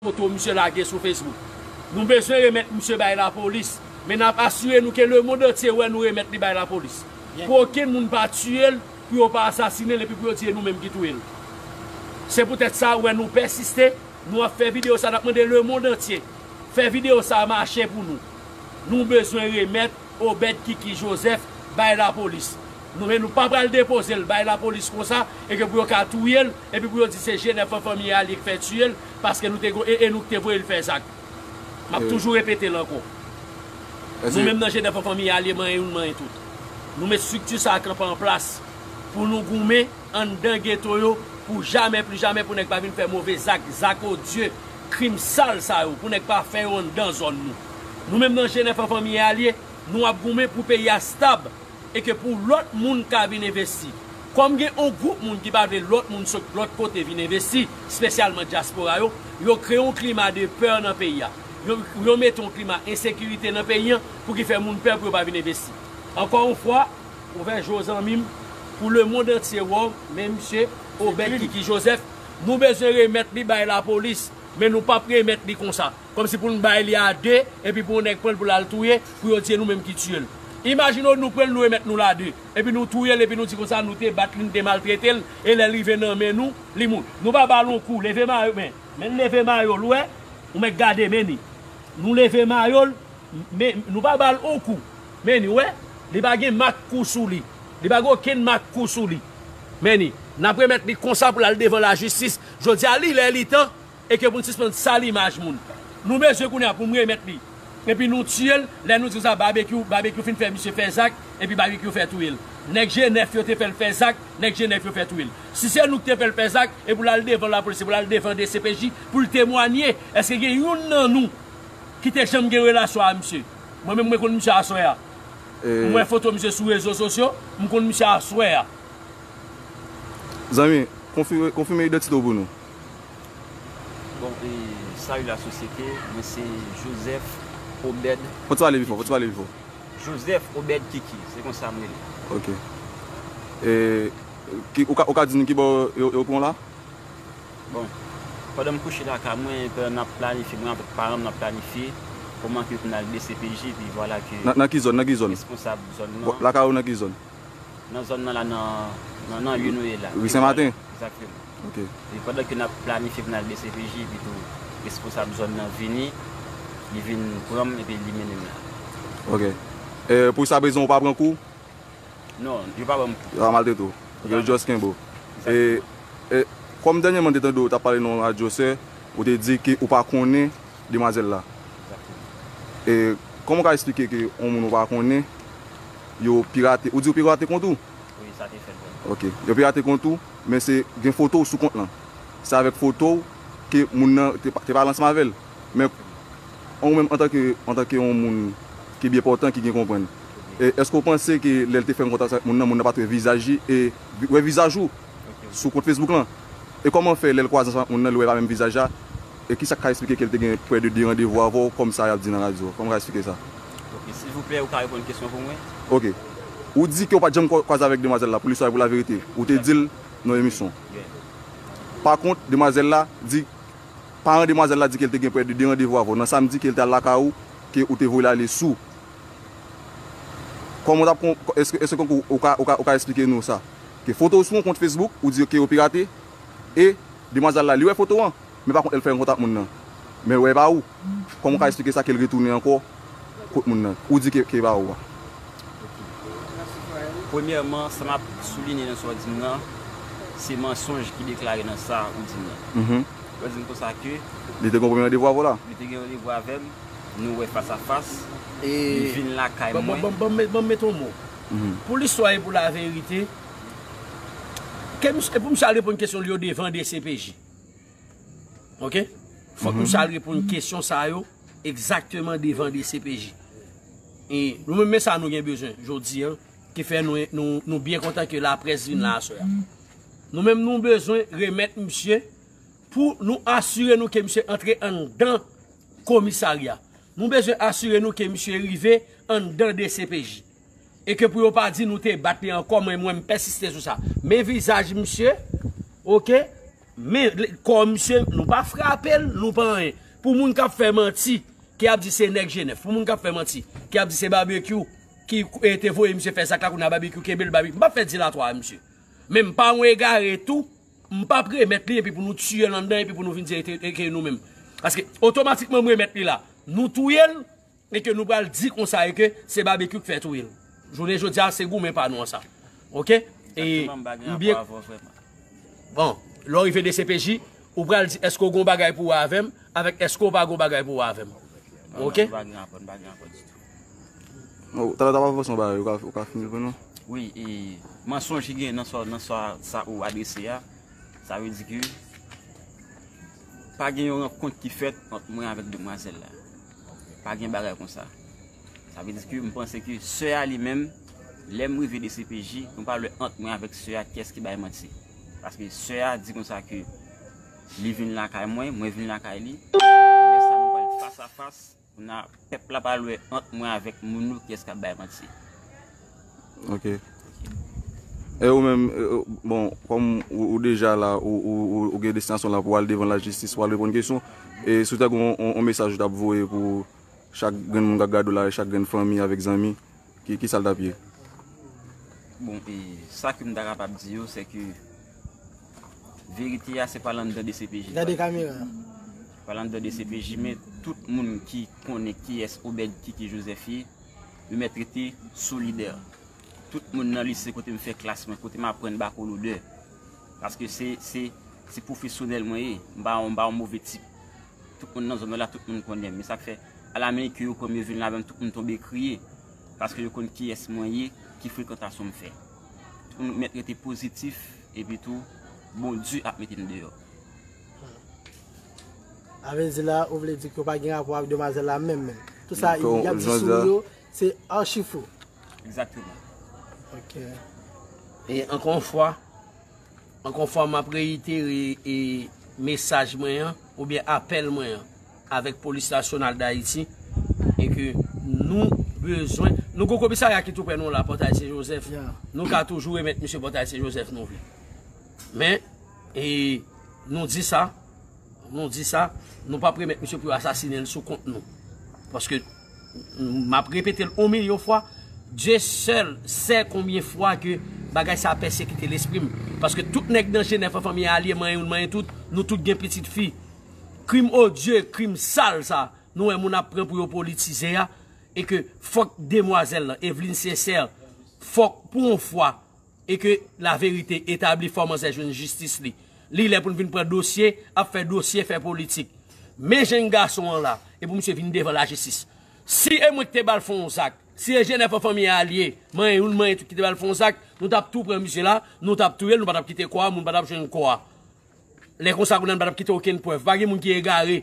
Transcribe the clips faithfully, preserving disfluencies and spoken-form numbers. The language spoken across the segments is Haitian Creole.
foto misye lage sou Facebook. Nou bezwen remèt misye bay lapolis, men n ap asire nou ke lemonn antye wè nou remèt li bay lapolis. Pou okenn moun pa tiye l, pou yo pa asasinen l, epi pou yo di e nou menm ki touye l. Se poutèt sa, ou wè nou pèsiste, nou ap fè videyo sa, n ap mande lemonn antye fè videyo sa mache pou nou. Nou bezwen remèt Obed Kiki Joseph bay lapolis. Nou, men nou pa pral depoze l bay lapolis konsa, e ke pou yo ka touye l, epi pou yo di se Jenèf an fanmi Alye k fè tiye l, paske nou te go-, e, e nou k te voye l fè zak. M ap toujou repete l ankò. Nou menm nan Jenèf an fanmi Alye, manyen youn, manyen tout. Nou met estrikti sa a kanpe an plas pou nou goumen anndan geto yo pou jamè, pli jamè pou nèg pa vin fè move zak, zak odye, krim sal sa yo, pou nèg pa fè yo anndan zòn nou. Nou menm nan Jenèf an fanmi Alye, nou ap goumen pou peyi a stab e ke pou lòt moun ka vin envesti. Kòm gen yon gwoup moun ki pa vle lòt moun sot lòt kote vin envesti, espesyalman dyaspora yo, yo kreye yon klima de pè nan peyi a. Yo, yo mete yon klima ensekirite nan peyi an pou ki fè moun pè pou yo pa vin envesti. Ankò yon fwa, ouvè je w zanmi m, pou lemonn antye wè w, men misye Obed Kiki Joseph, nou bezwen remèt li bay lapolis, men nou p ap remèt li konsa. Kòmsi pou n bay li a de, epi pou yon nèg pran l pou l al touye, pou yo di e nou menm ki tiye l. Imajine w nou pran l, nou remèt nou l a de, epi nou touye l, epi nou di konsa nou te bat li, nou te maltrete l, e lè l rive nan men nou, li mouri. Nou pa ba l yon kou, leve mayo, men, men leve mayo l, ou wè, ou mèt gade, men ni. Nou leve mayo l, men, nou pa ba l yon kou, men ni, ou wè, li pa gen mak kou sou li. Li pa gen okenn mak kou sou li. Men ni, n ap remèt li konsa pou l al devan lajistis. Jodi a, li lè, li tan, e ke pou n sispann sal imaj moun. Nou bezwen kounye a pou n remèt li. Epi nou tiye l, lè nou di sa Babekyou, Babekyou fin fè misye fè zak, epi Babekyou fè touye l. Nèg Jenèf yo te fè l fè zak, nèg Jenèf yo fè touye l. Si se nou ki te fè l fè zak, e pou l al devan lapolis, e pou l al devan D C P J, pou l temwanye, èske gen youn nan nou ki te janm gen relasyon a misye? Mwen menm, mwen konn misye aswè a. M wè foto misye sou rezo sosyo, m konn misye aswè a. Zanmi, konfime, konfime idantite w pou nou. Bon, e, salut la société, mwen se Joseph Obed. Fò w ti pale pi fò, fò w ti pale pi fò. Joseph Obed Kiki, se konsa m rele. Ok. E, ki, ou ka, ou ka di nou kibò yo, yo pran w la? Bon, pandan m kouche lakay mwen, pandan n ap planifye, mwen avèk paran m, n ap planifye kòman ke pou n al D C P J, epi vwala ke... Nan, nan ki zòn, nan ki zòn? Responsab zòn nan. Lakay ou nan ki zòn? Nan zòn nan la, nan, nan, nan ri nou ye la. Ri Sen Maten? Egzakteman. Ok. E pandan ke n ap planifye pou n al D C P J, epi tou responsab zòn nan vini, li vin pran m, epi li mennen m la. Ok. E pou jiskaprezan, ou pa pran kou? Non, yo pa ban m kou. Yo pa maltrete w. Ok, yo just kenbe w. E, e, kòm dènyèman m te tande w t ap pale nan yon radyo, sè, ou te di ke ou pa konnen demwazèl la. Egzakteman. E kòman w ka eksplike ke yon moun ou pa konnen, yo pirate, ou di yo pirate kont ou? Wi, sa te fèt vrèman. Ok, yo pirate kont ou, men se gen foto w sou kont lan. Se avèk foto w ke moun nan te, te pale ansanm avè l. Men ou menm antanke, antanke yon moun ki byen pòtan, ki gen konprann, e èske w panse ke lè l te fè yon kontak avèk moun nan, moun nan pa t wè vizaj li e wè vizaj ou sou kont Facebook lan? E kòman fè lè l kwaze ansanm ak moun nan, li wè pa menm vizaj la? E kisa k ka eksplike ke l te gen prè de de randevou avè w, kòm sa y ap di nan radyo? Kòman w ka eksplike sa? Ok, silvouplè, ou ka reponn kesyon pou mwen? Ok. Ou di ke w pa t janm kwa-, kwaze avèk demwazèl la, pou listwa e pou laverite. Ou te di l nan emisyon. Pa kont, demwazèl la di, paran demwazèl la di ke l te gen prè de de randevou avè w nan samdi ke l te al lakay ou, ke ou te voye l ale sou. Kòman w t ap kon-, èske, èske ou, ou ka, ou ka, ou ka eksplike nou sa? Ke foto w sou yon kont Facebook, ou di ke yo pirate, e demwazèl la, li wè foto an, men pa kont, lè l fè rankontre ak moun nan, men l wè e pa ou. Kòman w ka eksplike sa ke l retounen ankò kot moun nan? Ou di ke, ke e pa ou a. Premyèman, sa m ap soulinye nan sa w di m nan, se mansonj ki deklare nan sa ou di m nan. Mhm. Ou di m konsa ke li te gen yon premye randevou avè w la? Li te gen randevou avè m, nou wè fas a fas, li vin lakay mwen. Ban m, ban m, ban m met yon mo. Mhm. Pou listwa e pou laverite, ke misye, e pou misye al reponn kesyon li yo devan D C P J. Ok? Fòk misye al reponn kesyon sa yo egzakteman devan D C P J. E nou menm, men sa nou gen bezwen jodi a, ki fè nou, nou, nou byen kontan ke laprès vin la aswè a. Nou menm, nou bezwen remèt misye pou nou asire nou ke misye antre anndan komisarya. Nou bezwen asire nou ke misye rive anndan D C P J. E ke pou yo pa di nou te bat li ankò, mwen, mwen, m pèsiste sou sa. Men vizaj misye, ok? Men, kò misye, nou pa frape l, nou pa anyen. Pou moun k ap fè manti, ki ap di se nèg Jenèf, pou moun k ap fè manti, ki ap di se Babekyou ki, e, te voye misye fè zak la, kounye a Babekyou kenbe l, Babekyou, m p ap fè dilatwa a misye. Men m pa yon egare tou, m p ap remèt li epi pou nou tiye l anndan epi pou nou vin di e te, e ke nou menm. Paske otomatikman m remèt li la, nou touye l, e ke nou pral di konsa e ke se Babekyou k fè touye l. Jounen jodi a, se goumen pa nou an sa. Oke? E m byen. Bon, lè w rive D C P J, ou pral di èske w gon bagay pou wè avè m, avèk èske w pa gon bagay pou wè avè m. Oke? Non, talè w t ap avanse yon bagay, ou ka, ou ka fini l pou nou? Wi, e, mansonj ki gen nan sa, nan sa, sa ou adrese a, sa vle di ke pa gen yon rankont ki fèt ant mwen avèk demwazèl la. Pa gen bagay konsa. Sa vle di ke m panse ke sè a li menm, lè m rive D C P J, nou pral wè ant mwen avèk sè a kiyès ki bay manti. Paske sè a di konsa ke li vin lakay mwen, mwen vin lakay li. Lè sa nou pral fas a fas, kounye a pèp la pral wè ant mwen avèk moun yo kiyès k ap bay manti. Ok. E ou menm, bon, kòm ou deja la, ou gen destinasyon la pou w al devan lajistis, pou w al reponn kesyon, e si w ta gen yon mesaj ou t ap voye pou chak grenn moun k ap gade w la, chak grenn fanmi avèk zanmi, ki sa l t ap ye? Bon, e sa ke m ta kapab di yo, se ke verite a se pa l anndan D C P J. Gade kamera. Se pa l anndan D C P J, men tout moun ki konnen kiyès Obed Kiki Joseph ye, yo mèt rete solidè. Tout moun nan lise kote m fè klas mwen, kote m aprann bako lodè. Paske se, se, se pwofesyonèl mwen ye. M pa, m pa yon move tip. Tout moun nan zòn nan la, tout moun konnen m. Men sa k fè, alamennken yo pran m, yo vin la avè m, tout moun tonbe kriye. Paske yo konn kiyès mwen ye, ki frekantasyon m fè. Tout moun mèt rete pozitif, epi tou, Bondye ap mete n deyò. A vle di la, ou vle di ke w pa gen rapò avèk demwazèl la menm menm. Tout sa y ap di sou ou yo, se achi fo. Egzakteman. Ok. E ankò yon fwa, ankò yon fwa m ap reyitere e mesaj mwen an oubyen apèl mwen an avèk Polis Nasyonal Dayiti e ke nou bezwen, nou gon komisarya ki tou prè nou la, Pòtay Sen Jozèf. Nou ka toujou remèt misye Pòtay Sen Jozèf nou vle. Men, e nou di sa, nou di sa, nou p ap remèt misye pou yo asasinen l sou kont nou. Paske, m ap repete l yon milyon fwa, Dye sèl sè konbyen fwa ke bagay sa a pèsekite lespri m. Paske tout nèg nan Jenèf an fanmi alye, manyen youn, manyen tout, nou tout gen pitit fi. Krim odye, krim sal sa, nou wè moun ap pran pou yo politize a, e ke fòk demwazèl lan, Evelyne Sincère, fòk pou yon fwa, e ke laverite etabli, fò manzè jwenn jistis li. Li lè pou n vin pran dosye, ap fè dosye, fè politik. Men jèn gason an la, e pou misye vin devan lajistis. Si e mwen ki te ba l fè yon zak, si e Jenèf an fanmi alye, manyen youn, manyen tout ki te ba l fè yon zak, nou t ap tou pran misye la, nou t ap touye l, nou pa t ap kite kò a, moun pa t ap jwenn kò a. Lè konsa kounye a nou pa t ap kite okenn prèv. Pa gen moun ki egare.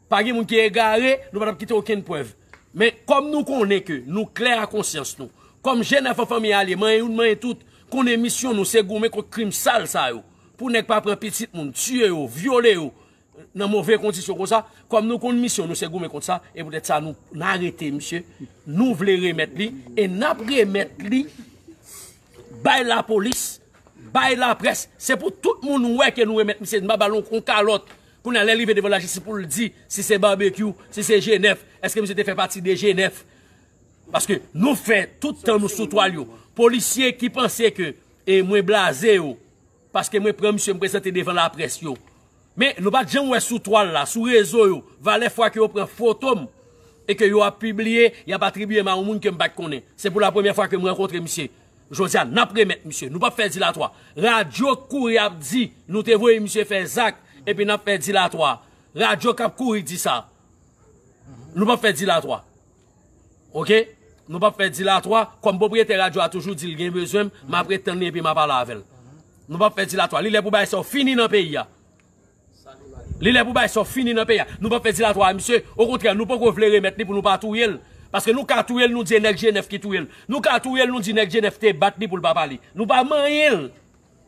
Pa gen moun ki egare, nou pa t ap kite okenn prèv. Men, kòm nou konnen ke nou klè a konsyans nou, kòm Jenèf an fanmi alye, manyen youn, manyen tout, konnen misyon nou se goumen kont krim sal sa yo. Pou nèg pa pran pitit moun, tiye yo, vyole yo, nan move kondisyon konsa, kòm nou konn misyon nou se goumen kont sa, e poutèt sa nou, n arete misye, nou vle remèt li, e n ap remèt li bay lapolis, bay laprès. Se pou tout moun wè ke nou remèt misye, n pa ba l yon kalòt. Kounye a, lè l rive devan lajistis pou l di si se Babekyou, si se Jenèf, èske misye te fè pati de Jenèf? Paske nou fè tout tan nou sou twal yo. Polisye ki panse ke e mwen blaze yo, paske mwen pran misye, m prezante devan laprès yo. Men, nou pa t janm wè sou twal la, sou rezo yo, valè fwa ke yo pran foto m e ke yo ap pibliye, y ap atribiye m a yon moun ke m pa t konnen. Se pou la premyè fwa ke m rankontre misye. Jodi a, n ap remèt misye. Nou p ap fè dilatwa. Radyo k kouri ap di nou te voye misye fè zak, epi n ap fè dilatwa. Radyo k ap kouri di sa. Nou p ap fè dilatwa. Oke? Nou p ap fè dilatwa. Kòm pwopriyetè radyo a toujou di l gen bezwen m, m ap ret tann li epi m a pale avè l. Nou p ap fè dilatwa. Li lè pou bagay sa yo fini nan peyi a. Li lè pou bagay sa yo fini nan peyi a. Nou p ap fè dilatwa a misye. Okontrè, nou poko vle remèt li pou nou pa touye l. Paske nou ka touye l, nou di e nèg Jenèf ki touye l. Nou ka touye l, nou di nèg Jenèf te bat li pou l pa pale. Nou pa manyen l.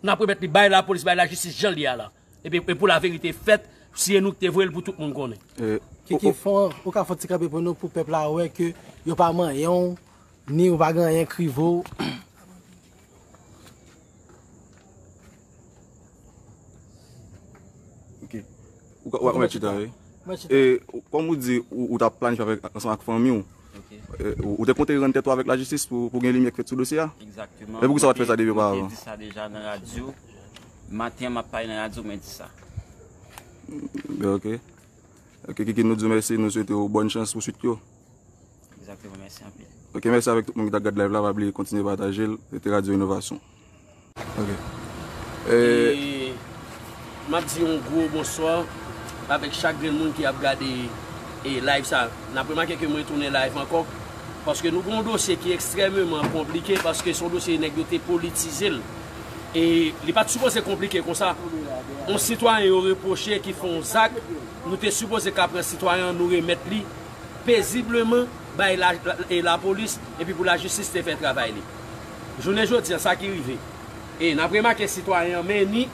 N ap remèt li bay lapolis, bay lajistis jan l ye a la. Epi, e pou laverite fèt, si e nou ki te voye l pou tout moun konnen. Kiki, fò, ou ka fè yon ti kanpe pou nou, pou pèp la wè ke yo pa manyen w, ni ou pa gen anyen k rive w. Ou ka, ou ka mèt chita, wi. Mwen chita. E, kòm ou di, ou, ou t ap planifye avèk, ansanm ak fanmi w. Ok. E, ou, ou te konte rann tèt ou avèk lajistis pou, pou gen limyè k fèt sou dosye a? Egzakteman. Men poukisa w pa t fè sa depi oparavan? Mwen te di sa deja nan radyo. Maten an, m ap pale nan radyo, mwen di sa. Ben, ok. Ok, Kiki, nou di w mèsi, nou swete w bòn chans pou swit yo. Egzakteman, mèsi anpil. Ok, mèsi avèk tout moun ki t ap gad live la, pa bliye kontinye pataje l, rete Radyo Inovasyon. Ok. E, m ap di yon gwo bonswa avèk chak grenn moun ki ap gade, e, live sa. N ap remake ke mwen tounen live ankò, paske nou gen yon dosye ki ekstrèmeman konplike, paske se yon dosye nèg yo te politize l. E li pa t sipoze konplike konsa. Yon sitwayen yo repwoche ki fè yon zak, nou te sipoze ka pran sitwayen an, nou remèt li pezibleman bay la, la, e lapolis, epi pou lajistis te fè travay li. Jounen jodi an, sa ki rive. E n ap remake sitwayen an, men ni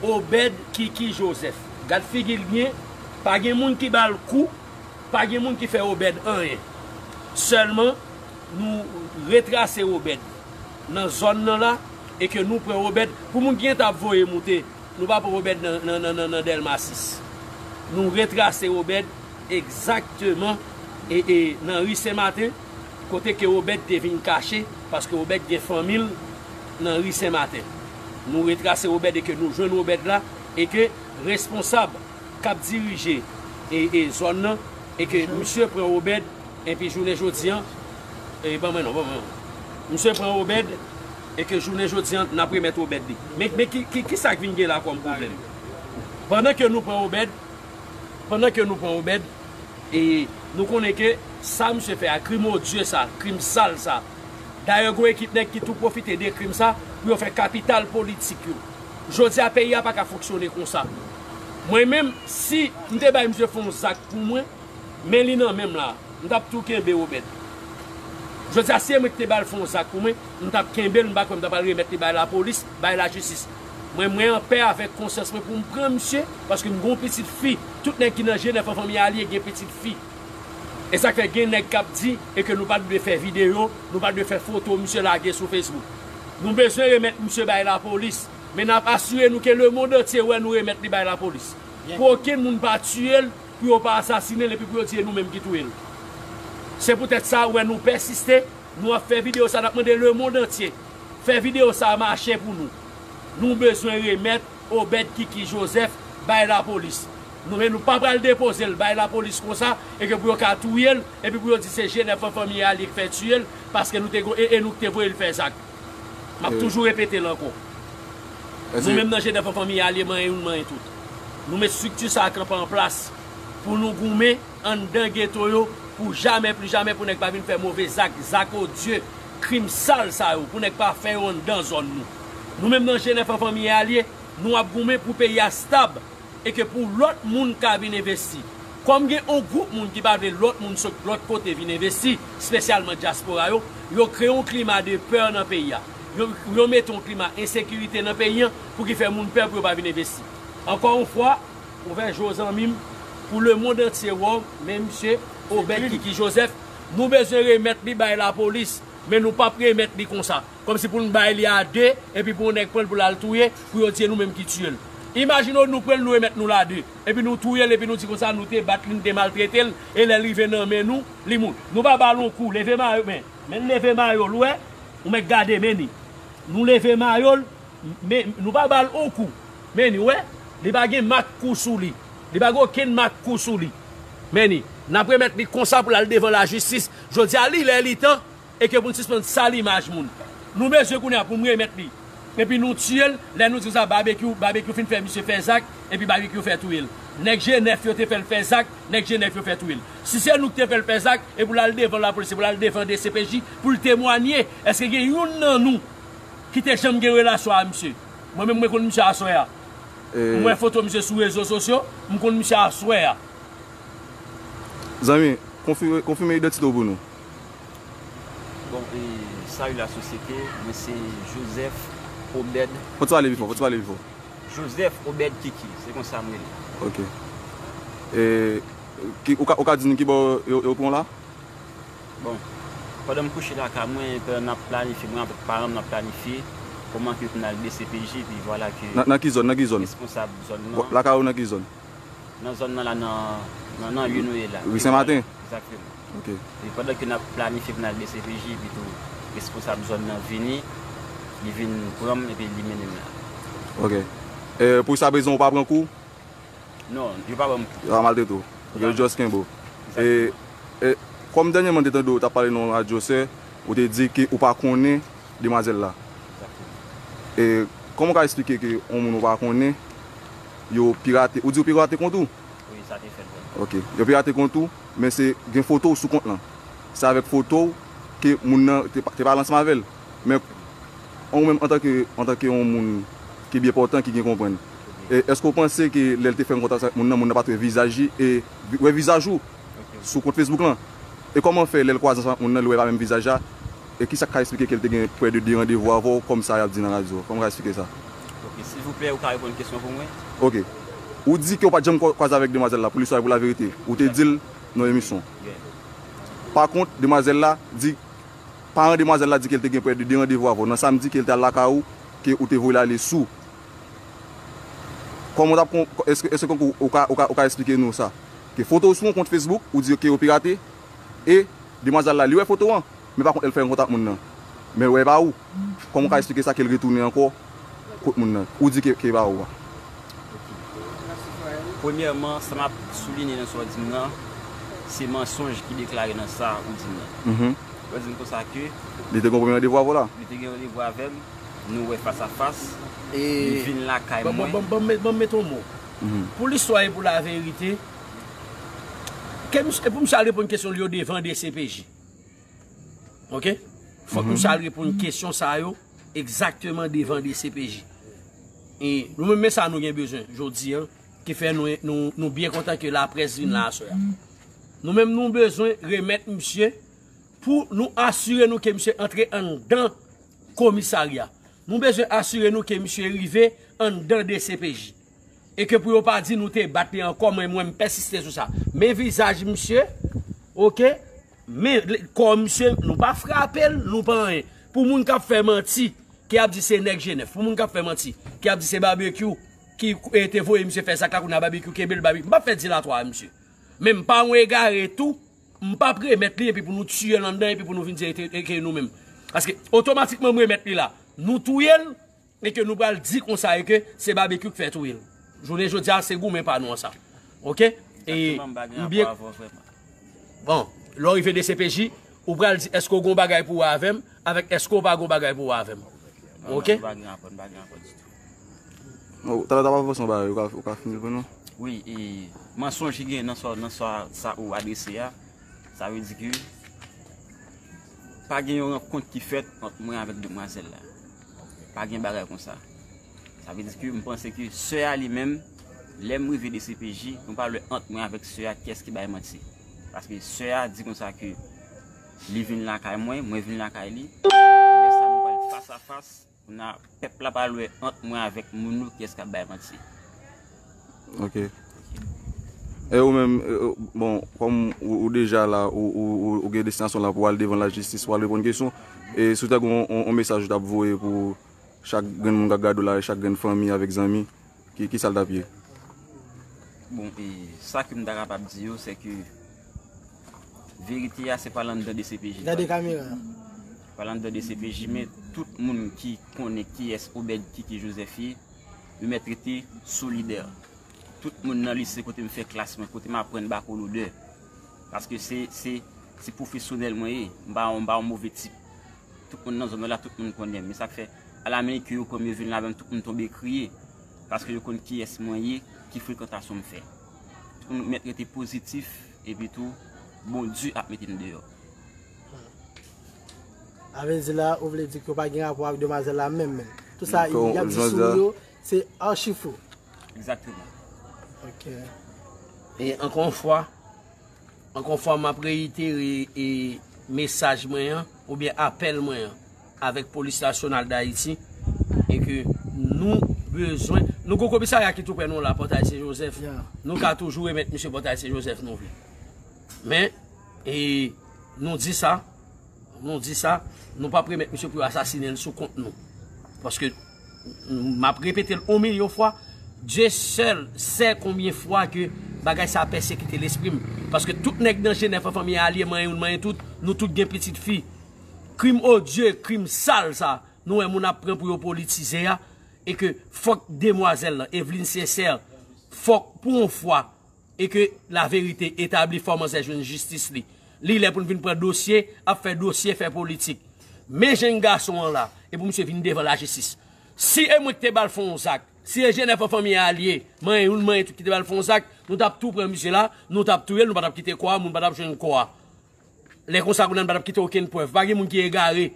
Obed Kiki Joseph. Gad figi l byen, pa gen moun ki ba l kou, pa gen moun ki fè Obed anyen. Sèlman, nou retrase Obed nan zòn nan la, e ke nou pran Obed, pou moun ki gentan ap voye moute, nou pa pran Obed nan, nan, nan, nan, nan Dèlma sis. Nou retrase Obed egzakteman, e, e nan ri Senmaten, kote ke Obed te vin kache, paske Obed gen fanmi l nan ri Senmaten. Nou retrase Obed e ke nou jwenn Obed la, e ke responsab k ap dirije, e, e zòn nan, e ke misye pran Obed, epi jounen jodi an, e, ban mwen non, ban mwen non. Misye pran Obed, e ke jounen jodi an, n ap remèt Obed li. Men, men ki, ki, ki sa k vin gen la kòm pwoblèm? Pandan ke nou pran Obed, pandan ke nou pran Obed, e nou konnen ke sa misye fè a, krim odye sa, krim sal sa. Dayè, gen yon ekip nèg ki tou pwofite de krim sa pou yo fè kapital politik yo. Jodi a, peyi a pa ka fonksyone konsa. Mwen menm, si m te bay misye fè yon zak pou mwen, men li nan men m la, m t ap tou kenbe Obed. Jodi a, si e mwen ki te ba l fè yon zak pou mwen, m t ap kenbe l, m pa kwè m ta pral remèt li bay lapolis, bay lajistis. Mwen, mwen anpè avèk konsyans mwen pou m pran misye, paske m gen yon pitit fi. Tout nèg ki nan G nèf an Fanmi Alye gen pitit fi. E sa k fè gen nèg k ap di e ke nou pa t dwe fè videyo, nou pa t dwe fè foto misye lage sou Facebook. Nou bezwen remèt misye bay lapolis, men n ap asire nou ke lemonn antye wè nou remèt li bay lapolis. Pou okenn moun pa tiye l, pou yo pa asasinen l epi pou yo di e nou menm ki touye l. Se poutèt sa, ou wè nou pèsiste, nou ap fè videyo sa, n ap mande lemonn antye fè videyo sa a mache pou nou. Nou bezwen remèt Obed Kiki Joseph bay lapolis. Nou, men nou pa pral depoze l bay lapolis konsa, e ke pou yo ka touye l, epi pou yo di se G nèf an Fanmi Alye k fè tiye l, paske nou te go-, e, e nou ki te voye l fè zak. M ap toujou repete l ankò. Nou menm nan G nèf an Fanmi Alye, manyen youn, manyen tout. Nou met estrikti sa a kanpe an plas pou nou goumen anndan geto yo, pou jamè, pli jamè, pou nèg pa vin fè move zak, zak odye, krim sal sa yo, pou nèg pa fè yo anndan zòn nou. Nou menm nan G nèf an Fanmi Alye, nou ap goumen pou peyi a stab e ke pou lòt moun ka vin envesti. Kòm gen yon gwoup moun ki pa vle lòt moun sot lòt kote vin envesti, espesyalman dyaspora yo, yo kreye yon klima de pè nan peyi a. Yo, yo mete yon klima ensekirite nan peyi an pou ki fè moun pè pou yo pa vin envesti. Ankò yon fwa, ouvè je w zanmi m, pou lemonn antye wè w, men misye Obed Kiki Joseph, nou bezwen remèt li bay lapolis, men nou p ap remèt li konsa. Kòmsi pou n bay li a de, epi pou yon nèg pran l pou l al touye, pou yo di e nou menm ki tiye l. Imajine w, nou pran l, nou remèt nou l a de, epi nou touye l, epi nou di konsa nou te bat li, nou te maltrete l, e lè l rive nan men nou, li mouri. Nou pa ba l yon kou, leve mayo, men, men leve mayo l, ou wè, ou mèt gade, men ni. Nou leve mayo l, men nou pa ba l yon kou, men ni, ou wè, li pa gen mak kou sou li, li pa gen okenn mak kou sou li, men ni. N ap remèt li konsa pou l al devan lajistis. Jodi a, li lè, li tan, e ke pou n sispann sal imaj moun. Nou bezwen kounye a pou m remèt li. Epi nou tiye l, lè nou di sa, Babekyou, Babekyou fin fè misye fè zak, epi Babekyou fè touye l. Nèg G nèf yo te fè l fè zak, nèg G nèf yo fè touye l. Si se nou ki te fè l fè zak, e pou l al devan lapolis, e pou l al devan D C P J, pou l temwanye, èske gen youn nan nou ki te janm gen relasyon a misye? Mwen menm, mwen konn misye aswè a. M wè foto misye sou rezo sosyo, m konn misye aswè a. Zanmi, konfime, konfime idantite w pou nou. Bon, e, salut la société, mwen se Joseph Obed. Fò w pale pi fò, fò w pale pi fò. Joseph Obed Kiki, se konsa m rele. Ok. E, ki, ou ka, ou ka di nou ki bò yo, yo pran w la? Bon, pandan m kouche lakay mwen, pandan n ap planifye, mwen avèk paran m, n ap planifye kòman ke pou n al D C P J, epi vwala ke... Nan, nan ki zòn, nan ki zòn? Responsab zòn nan. Lakay ou nan ki zòn? Nan zòn nan la, nan, nan, nan lye nou ye la. Ri Sen Maten? Egzakteman. Ok. E pandan ke n ap planifye pou n al D C P J, epi tou responsab zòn nan vini, li vin pran m epi li mennen m la. Ok. E pou sa prezan ou pa pran kou? Non, yo pa ban m kou. Yo pa maltrete w. Yo just kenbe w. E, e kòm dènyèman m te tande w t ap pale nan yon radyo, sè, ou te di ke ou pa konnen demwazèl la. Egzakteman. E kòman w ka eksplike ke yon moun ou pa konnen, yo pirate, ou di yo pirate kont ou? Wi, sa te fèt vrèman. Ok. Yo pirate kont ou, men se gen foto w sou kont lan. Se avèk foto w ke moun nan te, te pale ansanm avè l. Men ou menm antanke, antanke yon moun ki byen pòtan, ki gen konprann, e èske w panse ke lè l te fè yon kontak avèk moun nan, moun nan pa t wè vizaj li e vi- wè vizaj ou sou kont Facebook lan? E kòman fè lè l kwaze ansanm ak moun nan, li wè pa menm vizaj la? E kisa k ka eksplike ke l te gen prè de de randevou avè w, kòm sa y ap di nan radyo? Kòman w ka eksplike sa? Ok, silvouplè, ou ka reponn kesyon pou mwen? Ok. Ou di ke w pa t janm kwa- kwaze avèk demwazèl la, pou listwa e pou laverite. Ou te di l nan emisyon. Yeah. Pa kont, demwazèl la di, paran demwazèl la di ke l te gen prè de de randevou avè w nan samdi, ke l te al lakay ou, ke ou te voye l ale sou. Kòman w t ap kon- èske, èske ou, ou ka, ou ka, ou ka eksplike nou sa? Ke foto w sou yon kont Facebook, ou di ke yo pirate, e demwazèl la, li wè foto an, men pa kont, lè l fè yon kontak moun nan, men l wè e pa ou. Kòman w ka eksplike sa, ke l retounen ankò kot moun nan? Ou di ke, ke e pa ou a. Premyèman, sa m ap soulinye nan sa w di m nan, se mansonj ki deklare nan sa ou di m nan. Mhm. Ou di m konsa ke li te gen yon premye randevou avè w la? Li te gen randevou avè m, nou wè fas a fas, e li vin lakay mwen. Ban m met yon mo. Mhm. Pou listwa e pou laverite, ke misye, e pou misye al reponn kesyon li yo devan D C P J. Ok? Fòk misye al reponn kesyon sa yo egzakteman devan D C P J. E nou menm, men sa nou gen bezwen jodi a, ki fè nou, nou, nou byen kontan ke laprès vin la aswè a. Nou menm, nou bezwen remèt misye pou nou asire nou ke misye antre anndan komisarya. Nou bezwen asire nou ke misye rive anndan D C P J. E ke pou yo pa di nou te bat li ankò, mwen, mwen, m pèsiste sou sa. Men vizaj misye, ok? Men le- kò misye, nou pa frape l, nou pa anyen. Pou moun k ap fè manti, ki ap di se nèg G nèf, pou moun k ap fè manti, ki ap di se Babekyou ki, e, te voye misye fè zak la, kounye a Babekyou kenbe l, Babekyou, m p ap fè dilatwa a misye. Men m pa yon egare tou, m p ap remèt li epi pou nou tiye l anndan epi pou nou vin di e te- e ke nou menm. Paske otomatikman m remèt li la, nou touye l, e ke nou pral di konsa e ke se Babekyou k fè touye l. Jounen jodi a, se goumen pa nou an sa. Ok? E m byen. Bon, lè w rive D C P J, ou pral di èske w gen yon bagay pou w wè avè m, avèk èske w pa gen yon bagay pou w wè avè m. Ok? Nou pa gen rapò, nou pa gen rapò ditou. Oh, talè w t ap avanse yon bagay, ou ka, ou ka fini l pou nou? Wi, e mansonj ki gen nan sa, nan sa, sa ou adrese a, sa vle di ke pa gen yon rankont ki fèt ant mwen avèk demwazèl la. Pa gen bagay konsa. Sa vle di ke m panse ke sè a li menm, lè m rive D C P J, nou pral wè ant mwen avèk sè a kiyès ki bay manti. Paske sè a di konsa ke li vin lakay mwen, mwen vin lakay li. Lè sa nou pral fas a fas, kounye a pèp la pral wè ant mwen avèk moun yo kiyès k ap bay manti. Ok. E ou menm, e, e, bon, kòm ou, ou deja la, ou, ou, ou, ou gen destinasyon la pou al devan lajistis, pou al reponn kesyon, e si w ta gen yon, yon, yon mesaj ou t ap voye pou chak grenn moun k ap gade w la, e chak grenn fanmi avèk zanmi, ki, ki sa l t ap ye? Bon, e sa ke m ta kapab di yo, se ke verite a se pa l anndan D C P J. Gade kamera. Pa l anndan D C P J, men tout moun ki konnen kiyès Obed Kiki Joseph ye, yo mèt rete solidè. Tout moun nan lise kote m fè klas mwen, kote m aprann bakolodè. Paske se, se, se pwofesyonèl mwen ye. M pa, m pa yon move tip. Tout moun nan zòn nan la, tout moun konnen m. Men sa k fè, alamerik yo, kòm yo vin la menm, tout moun tonbe kriye. Paske yo konn kiyès mwen ye, ki frekantasyon m fè. Tout moun mèt rete pozitif, epi tou, Bondye ap mete m deyò. Sa vle di la, ou vle di ke w pa gen rapò ak demwazèl la menm, menm. Tout sa y ap di sou ou yo, se achi fo. Egzakteman. Ok. E ankò yon fwa, ankò yon fwa, m ap reyitere, e, mesaj mwen an, oubyen apèl mwen an, avèk Polis Nasyonal Dayiti, e ke nou bezwen, nou gon komisarya ki tou prè nou la, Pòtay Sen Jozèf. Ya. Nou ka toujou remèt misye Pòtay Sen Jozèf nou vle. Men, e, nou di sa, nou di sa, nou p ap remèt misye pou yo asasinen l sou kont nou. Paske, m ap repete l yon milyon fwa, Dieu seul sait konbyen fwa ke Bagay sa pèsekite lespri m. Paske tout nèg nan G nèf an, Fanmi Alye, manyen youn, manyen tout, nou tout gen pitit fi. Krim odye, krim sal sa, nou wè moun ap pran pou yo politize a, e ke fòk demwazèl lan, Evelyne Sincère, fòk pou yon fwa, e ke laverite etabli, fò manzè jwenn jistis li. Li lè pou n vin pran dosye, ap fè dosye, fè politik. Men jenn gason an la, e pou misye vin devan lajistis. Si e mwen ki te ba l fè yon zak, si e G nèf an, Fanmi Alye, manyen youn, manyen tout ki te ba l fè yon zak, nou t ap tou pran misye la, nou t ap touye l, nou pa t ap kite kò a, moun pa t ap jwenn kò a. Lè konsa, kounye a nou pa t ap kite okenn prèv. Pa gen moun ki egare.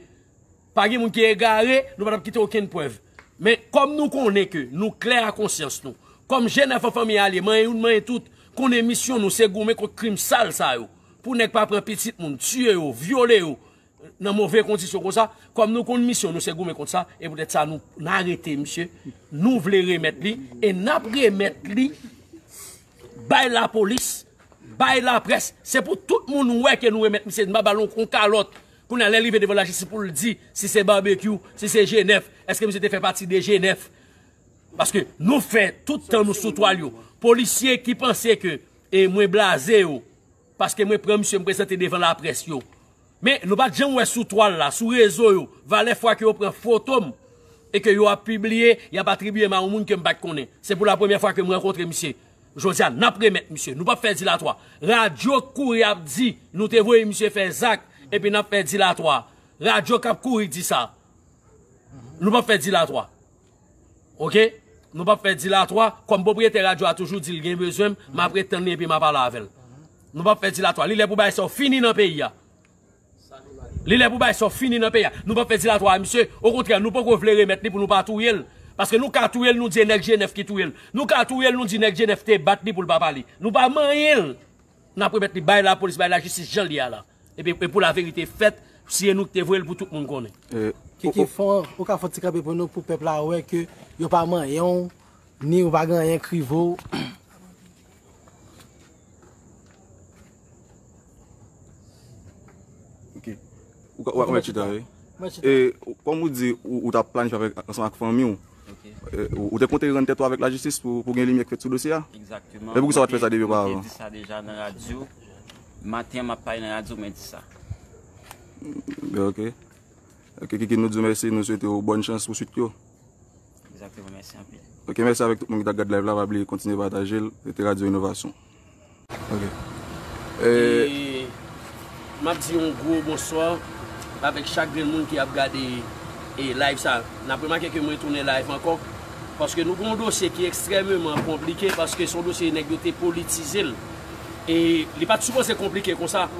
Pa gen moun ki egare, nou pa t ap kite okenn prèv. Men, kòm nou konnen ke nou klè a konsyans nou, kòm G nèf an, Fanmi Alye, manyen youn, manyen tout, konnen misyon nou se goumen kont krim sal sa yo. Pou nèg pa pran pitit moun, tiye yo, vyole yo, nan move kondisyon konsa, kòm nou konn misyon nou se goumen kont sa, e poutèt sa nou, n arete misye, nou vle remèt li, e n ap remèt li bay lapolis, bay laprès. Se pou tout moun wè ke nou remèt misye, n pa ba l yon, yon kalòt. Kounye a, lè l rive devan lajistis pou l di si se Babekyou, si se G nèf, èske misye te fè pati de G nèf? Paske nou fè tout tan nou sou twal yo. Polisye ki panse ke, e mwen blaze yo, paske mwen pran misye, m prezante devan laprès yo. Men, nou pa t janm wè sou twal la, sou rezo yo, valè fwa ke yo pran foto m, e ke yo ap pibliye, y ap atribiye m a yon moun ke m pa t konnen. Se pou lapremyè fwa ke m rankontre misye. Jodi a, n ap remèt misye. Nou p ap fè dilatwa. Radyo k kouri ap di, nou te voye misye fè zak, epi n ap fè dilatwa. Radyo k ap kouri di sa. Nou p ap fè dilatwa. Oke? Nou p ap fè dilatwa. Kòm pwopriyetè radyo a toujou di l gen bezwen m, m ap ret tann li epi m a pale avè l. Nou p ap fè dilatwa. Li lè pou bagay sa yo fini nan peyi a. Li lè pou bagay sa yo fini nan peyi a. Nou p ap fè dilatwa a misye. Okontrè, nou poko vle remèt li pou nou pa touye l. Paske nou ka touye l, nou di e nèg G nèf ki touye l. Nou ka touye l, nou di nèg G nèf te bat li pou l pa pale. Nou pa manyen l. N ap remèt li bay lapolis, bay lajistis jan l ye a la. Epi, e pou laverite fèt, si e nou ki te voye l pou tout moun konnen. E, Kiki, o, o, fò, ou ka fè yon ti kanpe pou nou, pou pèp la wè ke yo pa manyen w, ni ou pa gen anyen k rive w. Ok. Ou ka, ou ka mèt chita, wi. Mèt chita. E, ou, kòm ou di, ou, ou t ap planifye avèk, ansanm ak fanmi w. Ok. E, ou, ou te konte rann tèt ou avèk lajistis pou, pou gen limyè k fèt sou dosye a? Egzakteman. Men poukisa w pa t fè sa depi opavan? Mwen te, mwen te di sa deja nan radyo. Maten an, m ap pale nan radyo, mwen di sa. Ben, ok. Ok, Kiki, nou di w mèsi, nou swete w bòn chans pou swit yo. Egzakteman, mèsi anpil. Ok, mèsi avèk tout moun ki t ap gad live la, pa bliye kontinye pataje l, rete Radyo Inovasyon. Ok. E, m ap di yon gwo bonswa avèk chak grenn moun ki ap gade, e, live sa. N ap remake ke mwen tounen live ankò, paske nou gen yon dosye ki ekstrèmeman konplike, paske se yon dosye nèg yo te politize l. E li pa t sipoze konplike konsa.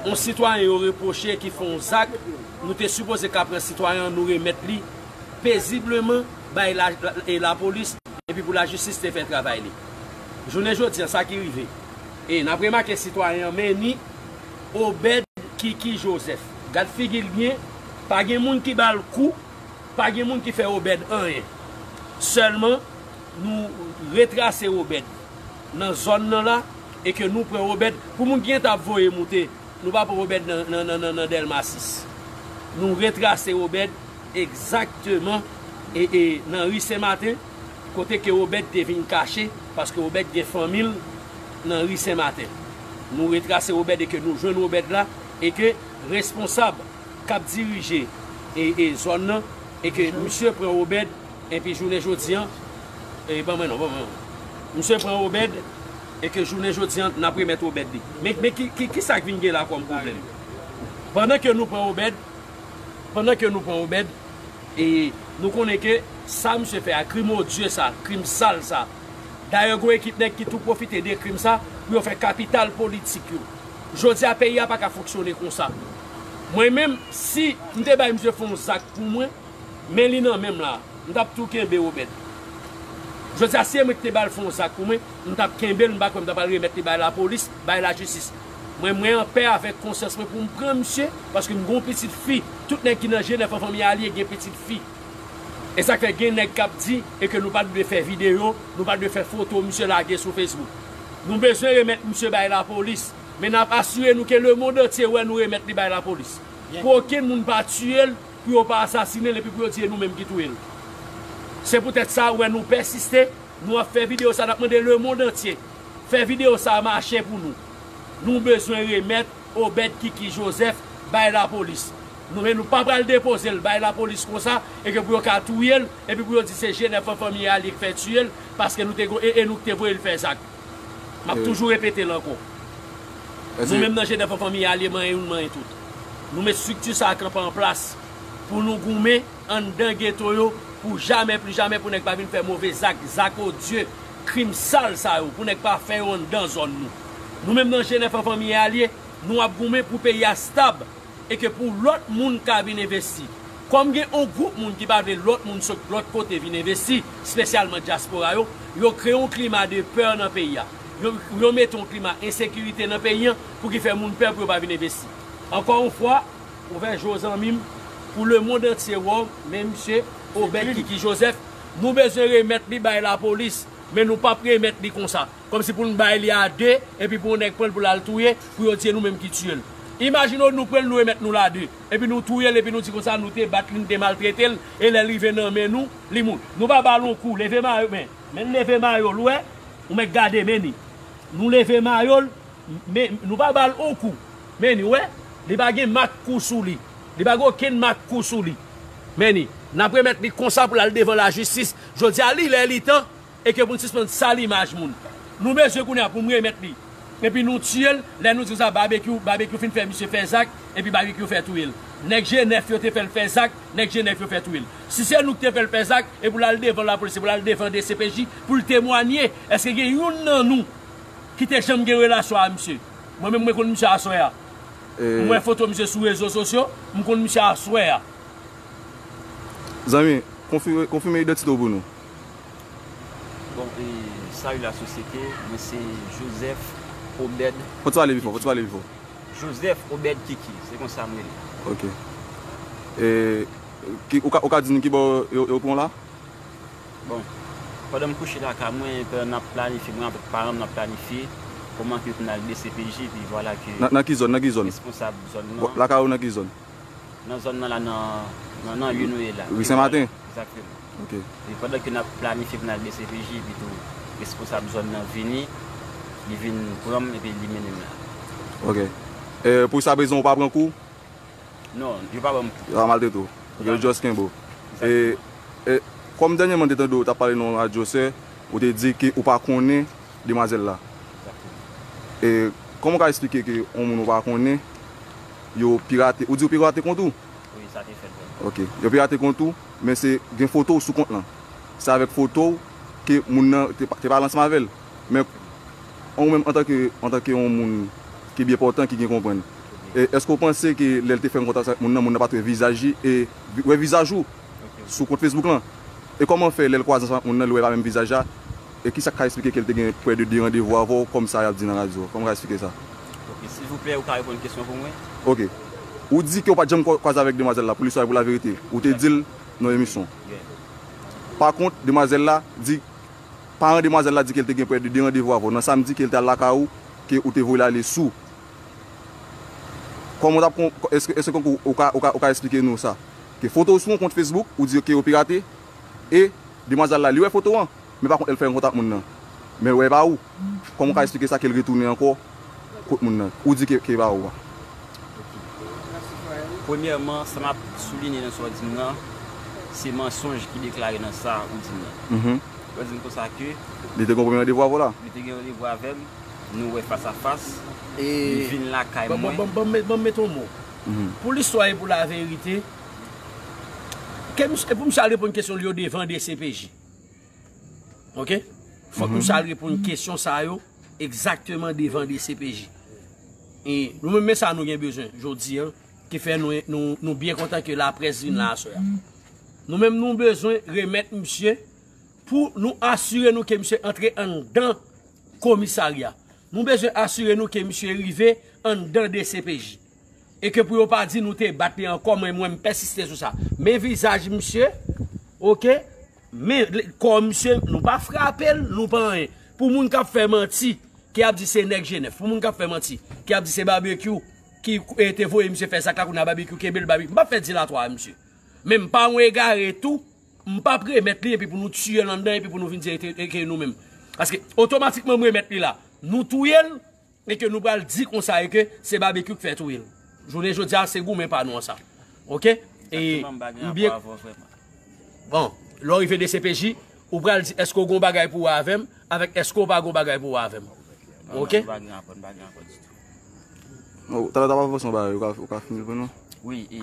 Yon sitwayen yo repwoche ki fè yon zak, nou te sipoze ka pran sitwayen an, nou remèt li pezibleman bay la, la, e lapolis, epi pou lajistis te fè travay li. Jounen jodi an, sa ki rive. E n ap remake sitwayen an, men ni Obed Kiki Joseph. Gad figi l byen, pa gen moun ki ba l kou, pa gen moun ki fè Obed anyen. Sèlman, nou retrase Obed nan zòn nan la, e ke nou pran Obed, pou moun ki gentan ap voye moute, nou pa pran Obed nan, nan, nan, nan, nan Dèlma sis. Nou retrase Obed egzakteman, e, e, nan ri Sen Maten, kote ke Obed te vin kache, paske Obed gen fanmi l nan ri Sen Maten. Nou retrase Obed e ke nou jwenn Obed la, e ke responsab k ap dirije, e, e, zòn nan, e ke misye pran Obed, epi jounen jodi an, e, ban mwen non, ban mwen non. Misye pran Obed, e ke jounen jodi an, n ap remèt Obed li. Men, men ki, ki, ki sa k vin gen la kòm pwoblèm? Pandan ke nou pran Obed, pandan ke nou pran Obed, e nou konnen ke sa misye fè a, krim odye sa, krim sal sa, dayè, gen ekip nèg ki tou pwofite de krim sa pou yo fè kapital politik yo. Jodi a, peyi a pa ka fonksyone konsa. Mwen menm, si m te bay misye fè yon zak pou mwen, men li nan men m la, m t ap tou kenbe Obed. Jodi a, si e mwen ki te ba l fè yon zak pou mwen, m t ap kenbe l, m pa kwè m t ap al remèt li bay lapolis, bay lajistis. Mwen, mwen anpè avèk konsyans mwen pou m pran misye, paske m gen yon pitit fi. Tout nèg ki nan G nèf an, Fanmi Alye, gen pitit fi. E sa k fè gen nèg k ap di e ke nou pa t dwe fè videyo, nou pa t dwe fè foto misye lage sou Facebook. Nou bezwen remèt misye bay lapolis, men n ap asire nou ke lemonn antye wè nou remèt li bay lapolis. Pou okenn moun pa tiye l, pou yo pa asasinen l, epi pou yo di e nou menm ki touye l. Se poutèt sa, ou wè nou pèsiste, nou ap fè videyo sa, n ap mande lemonn antye Fè videyo sa a mache pou nou. Nou bezwen remèt Obed Kiki Joseph bay lapolis. Nou, men nou pa pral depoze l bay lapolis konsa e ke pou yo ka touye l, epi pou yo di se G nèf an fanmi Alye ki fè tiye l, paske nou te go-, e, e nou ki te voye l fè zak. M ap toujou repete l ankò. Nou menm nan G nèf an fanmi Alye, manyen youn, manyen tout. Nou met estrikti sa a kanpe an plas pou nou goumen anndan geto yo pou jamè, pli jamè pou nèg pa vin fè move zak, zak odye, krim sal sa yo, pou nèg pa fè yo anndan zòn nou. Nou menm nan G nèf an fanmi Alye, nou ap goumen pou peyi a stab e ke pou lòt moun ka vin envesti. Kòm gen yon gwoup moun ki pa vle lòt moun sot lòt kote vin envesti, espesyalman dyaspora yo, yo kreye yon klima de pè nan peyi a. Yo, yo mete yon klima ensekirite nan peyi an pou ki fè moun pè pou yo pa vin envesti. Ankò yon fwa, ouvè je w zanmi m, pou lemonn antye wè w, men misye Obed Kiki Joseph, nou bezwen remèt li bay lapolis, men nou p ap remèt li konsa. Kòmsi pou n bay li a de, epi pou yon nèg pran l pou l al touye, pou yo di e nou menm ki tiye l. Imajine w nou pran l, nou remèt nou l a de, epi nou touye l, epi nou di konsa nou te bat li, nou te maltrete l, e lè l rive nan men nou, li mouri. Nou pa ba l yon kou, leve mayo, men, men leve mayo l, ou wè, ou mèt gade, men ni. Nou leve mayo l, men nou pa ba l yon kou, men ni, ou wè, li pa gen mak kou sou li, li pa gen okenn mak kou sou li, men ni. N ap remèt li konsa pou l al devan lajistis, jodi a li lè li tan, e ke pou n sispann sal imaj moun. Nou bezwen kounye a pou n remèt li. Epi nou tiye l, lè nou di sa, Babekyou, Babekyou fin fè misye fè zak, epi Babekyou fè touye l. Nèg G nèf yo te fè l fè zak, nèg G nèf yo fè touye l. Si se nou ki te fè l fè zak, e pou l al devan lapolis, e pou l al devan D C P J, pou l temwanye, èske gen youn nan nou ki te janm gen relasyon a misye? Mwen menm, mwen konn misye aswè a. M wè foto misye sou rezo sosyo, m konn misye aswè a. Zanmi, konfime, konfime idantite w pou nou. Bon, e, salut la société, mwen se Joseph Obed. Fò w pale pi fò, fò w pale pi fò. Joseph Obed Kiki, se konsa m rele. Ok. E, ki, ou ka, ou ka di nou ki bò yo, yo pran w la? Bon, pandan m kouche lakay mwen, pandan n ap planifye, mwen avèk paran m, n ap planifye kòman ke pou n al D C P J, epi vwala ke nan, nan ki zòn, nan ki zòn? Responsab zòn nan. Lakay ou nan ki zòn? Nan zòn nan la, nan, nan, nan lye nou ye la. Ri Sen Maten? Egzakteman. Ok. E pandan ke n ap planifye pou n al D C P J, epi tou responsab zòn nan vini, li vin pran m, epi li mennen m la. Ok. E pou sa prezan ou pa pran kou? Non, yo pa ban m kou. Yo pa maltrete w. Ok, yo just kenbe w. E, e, kòm dènyèman m te tande w t ap pale nan yon radyo, sè, ou te di ke ou pa konnen demwazèl la. E kòman w ka eksplike ke yon moun ou pa konnen, yo pirate, ou di yo pirate kont ou? Wi, sa te fèt vrèman. Ok, yo pirate kont ou, men se gen foto w sou kont lan. Se avèk foto w ke moun nan te, te pale ansanm avè l. Men ou menm antanke, antanke yon moun ki byen pòtan, ki gen konprann, e, èske w panse ke lè l te fè yon kontak avèk moun nan, moun nan pa t wè vizaj li e wè vizaj ou sou kont Facebook lan? E kòman fè lè l kwaze ansanm ak moun nan, li wè pa menm vizaj la? E kisa k ka eksplike ke l te gen prè de de randevou avè w, kòm sa y ap di nan radyo? Kòman w ka eksplike sa? Ok, silvouplè, ou ka reponn kesyon pou mwen? Ok. Ou di ke w pa t janm kwa-, kwaze avèk demwazèl la, pou listwa e pou laverite. Ou te di l nan emisyon. Pa kont, demwazèl la di, paran demwazèl la di ke l te gen prè de de randevou avè w nan samdi, ke l te al lakay ou, ke ou te voye l ale sou. Kòman w t ap kon-, èske, èske ou, ou ka, ou ka, ou ka eksplike nou sa? Ke foto w sou yon kont Facebook, ou di ke yo pirate, e demwazèl la, li wè foto an, men pa kont, lè l fè yon kontak moun nan, men l wè e pa ou. Kòman w ka eksplike sa ke l retounen ankò kot moun nan? Ou di ke, ke e pa ou a. Premyèman, sa m ap soulinye nan sa w di m nan, se mansonj ki deklare nan sa ou di m nan. Ou di m konsa ke li te gen yon premye randevou avè w la? Li te gen randevou avè m, nou wè fas a fas, li vin lakay mwen. Ban m mete yon mo. Pou listwa e pou laverite, ke misye, e pou misye al reponn kesyon li yo devan D C P J. Ok? Fòk misye al reponn kesyon sa yo egzakteman devan D C P J. E nou menm, men sa nou gen bezwen jodi a, ki fè nou, nou, nou byen kontan ke laprès vin la aswè a. Nou menm, nou bezwen remèt misye pou nou asire nou ke misye antre anndan komisarya. Nou bezwen asire nou ke misye rive anndan D C P J. E ke pou yo pa di nou te bat li ankò, mwen, mwen, m pèsiste sou sa. Men vizaj misye, ok? Men kò misye, nou pa frape l, nou pa anyen. Pou moun k ap fè manti, ki ap di se nèg G nèf, pou moun k ap fè manti, ki ap di se Babekyou ki, e, te voye misye fè zak la, kounye a Babekyou kenbe l, Babekyou. M p ap fè dilatwa a misye. Men m pa yon egare tou, m p ap remèt li epi pou nou tiye l anndan epi pou nou vin di e, e, ke nou menm. Paske otomatikman m remèt li la. Nou touye l, e ke nou pral di konsa e ke se Babekyou k fè touye l. Jounen jodi a, se goumen pa nou an sa. Oke? E Egzakteman, m pa gen m byen rapò avè w vrèman. Bon, lè w rive D C P J, ou pral di èske w gen yon bagay pou wè avè m, avèk èske w pa gen yon bagay pou wè avè m. Non, Oke? Non, m pa gen rapò, m pa gen rapò ditou. Bon, talè w t ap avanse yon bagay, ou ka, ou ka fini l pou nou? Wi, e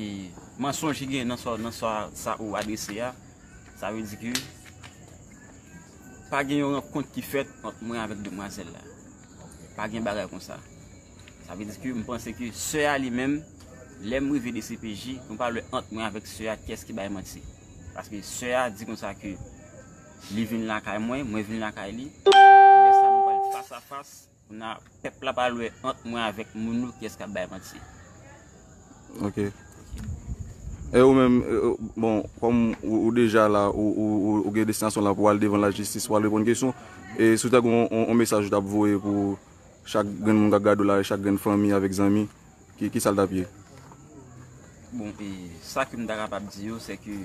mansonj ki gen nan sa, nan sa, sa ou adrese a, sa vle di ke pa gen yon rankont ki fèt ant mwen avèk demwazèl la. Pa gen bagay konsa. Sa vle di ke m panse ke sè a li menm, lè m rive D C P J, nou pa wè ant mwen avèk sè a kiyès ki bay manti. Paske sè a di konsa ke li vin lakay mwen, mwen vin lakay li. Lè sa nou pral fas a fas, kounye a pèp la pral wè ant mwen avèk moun yo kiyès k ap bay manti. Ok. E ou menm, e, e, bon, kòm ou, ou deja la, ou, ou, ou, ou gen destinasyon la pou al devan lajistis, pou al reponn kesyon, e si w ta gen yon, yon, yon mesaj ou t ap voye pou chak grenn moun k ap gade w la, e chak grenn fanmi avèk zanmi, ki, ki sa l t ap ye? Bon, e sa ke m ta kapab di yo, se ke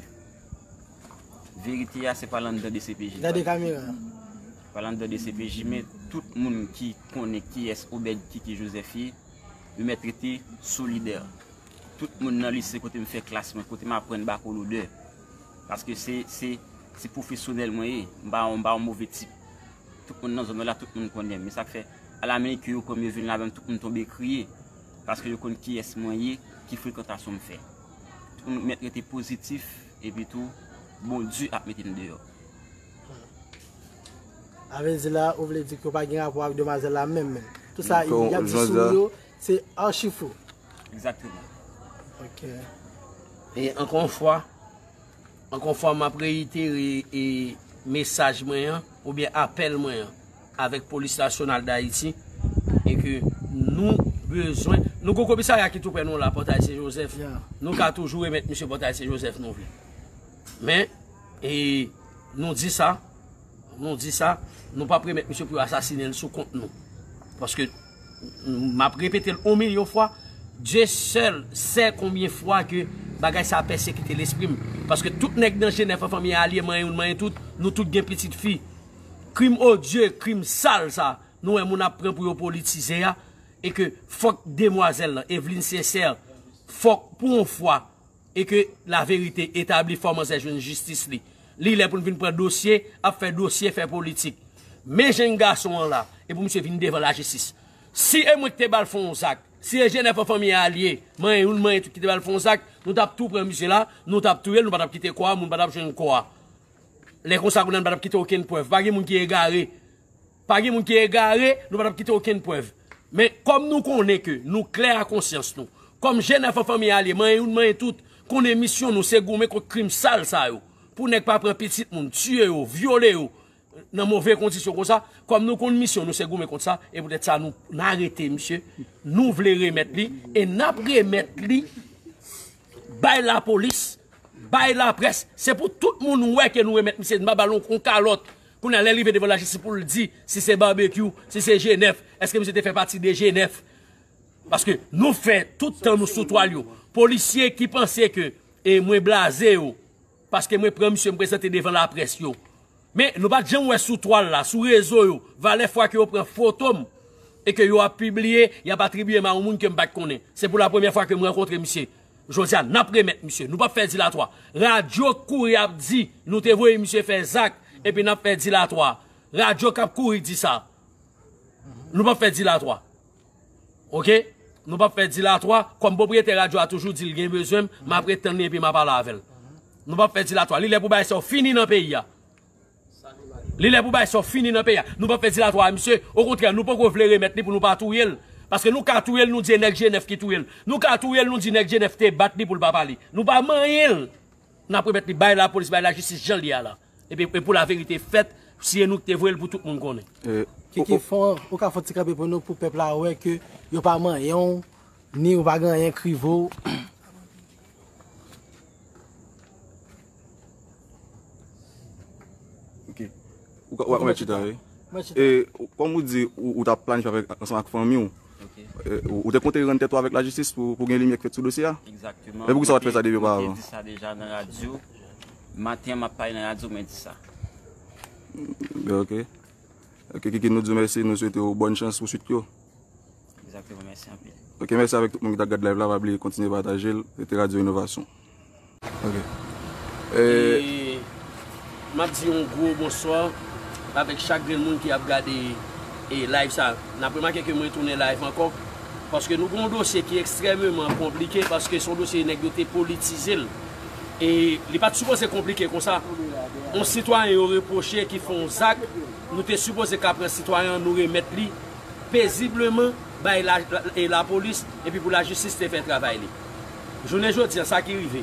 verite a se pa l anndan D C P J. Gade kamera. Pa l anndan D C P J, men tout moun ki konnen kiyès Obed Kiki Joseph ye, yo mèt rete solidè. Tout moun nan lise kote m fè klas mwen, kote m aprann bakolodè. Paske se, se, se pwofesyonèl mwen ye. M pa, m pa yon move tip. Tout moun nan zòn nan la, tout moun konnen m. Men sa k fè, alamennke yo pran m, yo vin la menm, tout moun tonbe kriye. Paske yo konn kiyès mwen ye, ki frekantasyon m fè. Tout moun mèt rete pozitif, epi tou, Bondye ap mete m deyò. A vle di la, ou vle di ke w pa gen rapò ak demwazèl la menm menm. Tout sa Ko- y ap di jan sou sa- ou yo, se achi fo. Egzakteman. Ok. E ankò yon fwa, ankò yon fwa, m ap reyitere e mesaj mwen an, oubyen apèl mwen an, avèk Polis Nasyonal d Ayiti, e ke nou bezwen, nou gon komisarya ki tou prè nou la, Pòtay Sen Jozèf. Yeah. Nou ka toujou remèt misye Pòtay Sen Jozèf nou vle. Men, e nou di sa, nou di sa, nou p ap remèt misye pou yo asasinen l sou kont nou. Paske, m ap repete l yon milyon fwa, Dye sèl sè konbyen fwa ke bagay sa a pèsekite lespri m. Paske tout nèg nan Jenèf an fanmi alye, manyen youn, manyen tout, nou tout gen pitit fi. Krim odye, krim sal sa, nou wè moun ap pran pou yo politize a, e ke fòk demwazèl lan, Evelyne Sincère, fòk pou yon fwa, e ke laverite etabli, fò manzè jwenn jistis li. Li lè pou n vin pran dosye, ap fè dosye, fè politik. Men jèn gason an la, e pou misye vin devan lajistis. Si e mwen ki te ba l fè yon zak, si e Jenèf an fanmi alye, manyen youn, manyen tout ki te ba l fè yon zak, nou t ap tou pran misye la, nou t ap touye l, nou pa t ap kite kò a, moun pa t ap jwenn kò a. Lè konsa, kounye a, nou pa t ap kite okenn prèv. Pa gen moun ki egare. Pa gen moun ki egare, nou pa t ap kite okenn prèv. Men, kòm nou konnen ke nou klè a konsyans nou, kòm Jenèf an fanmi alye, manyen youn, manyen tout, konnen misyon nou se goumen kont krim sal sa yo. Pou nèg pa pran pitit moun, tiye yo, vyole yo, nan move kondisyon konsa, kòm nou konn misyon nou se goumen kont sa, e poutèt sa nou, n arete misye, nou vle remèt li, e n ap remèt li bay lapolis, bay laprès. Se pou tout moun wè ke nou remèt misye, n pa ba l yon, yon kalòt. Kounye a, lè l rive devan lajistis pou l di si se Babekyou, si se Jenèf, èske misye te fè pati de Jenèf? Paske nou fè tout tan nou sou twal yo. Polisye ki panse ke e mwen blaze yo, paske mwen pran misye, m prezante devan laprès yo. Men, nou pa t janm wè sou twal la, sou rezo yo, valè fwa ke yo pran foto m, e ke yo ap pibliye, y ap atribiye m a yon moun ke m pa t konnen. Se pou la premyè fwa ke m rankontre misye. Jodi a, n ap remèt misye. Nou p ap fè dilatwa. Radyo k kouri ap di, nou te voye misye fè zak, epi n ap fè dilatwa. Radyo k ap kouri di sa. Nou p ap fè dilatwa. Oke? Nou p ap fè dilatwa. Kòm pwopriyetè radyo a toujou di l gen bezwen m, m ap ret tann li epi m a pale avè l. Nou p ap fè dilatwa. Li lè pou bagay sa yo fini nan peyi a. Li lè pou bagay sa yo fini nan peyi a. Nou p ap fè dilatwa a misye. Okontrè, nou poko vle remèt li pou nou pa touye l. Paske nou ka touye l, nou di e nèg Jenèf ki touye l. Nou ka touye l, nou di nèg Jenèf te bat li pou l pa pale. Nou pa manyen l. N ap remèt li bay lapolis, bay lajistis jan l ye a la. Epi, e pou laverite fèt, si e nou ki te voye l pou tout moun konnen. E, Kiki, fò, ou ka fè ti kanpe pou nou, pou pèp la wè ke yo pa manyen w, ni ou pa gen anyen k rive w. Ok. Ou ka, ou ka mèt chita, wi. Mwen chita. E, ou- kòm ou di, ou, ou t ap planifye avèk, ansanm ak fanmi w. Ok. E, ou, ou te konte rann tèt ou avèk lajistis pou, pou gen limyè k fèt sou dosye a? Egzakteman. Men poukisa w pa t fè sa depi Mwen te oparavan? Di sa deja nan radyo. Maten an, m ap pale nan radyo, mwen di sa. Ben, ok. Ok, Kiki, nou di w mèsi, nou swete w bòn chans pou swit yo. Egzakteman, mèsi anpil. Ok, mèsi avèk tout moun ki t ap gad live la, pa bliye kontinye pataje l, rete Radyo Inovasyon. Ok. E m ap di yon gwo bonswa avèk chak grenn moun ki ap gade e live sa. N ap remake ke mwen tounen live ankò, paske nou gen yon dosye ki ekstrèmeman konplike, paske se yon dosye nèg yo te politize l. E li pa t sipoze konplike konsa. Yon sitwayen yo repwoche ki fè yon zak, nou te sipoze ka pran sitwayen an, nou remèt li pezibleman bay la, la, e lapolis, epi pou lajistis te fè travay li. Jounen jodi an, sa ki rive.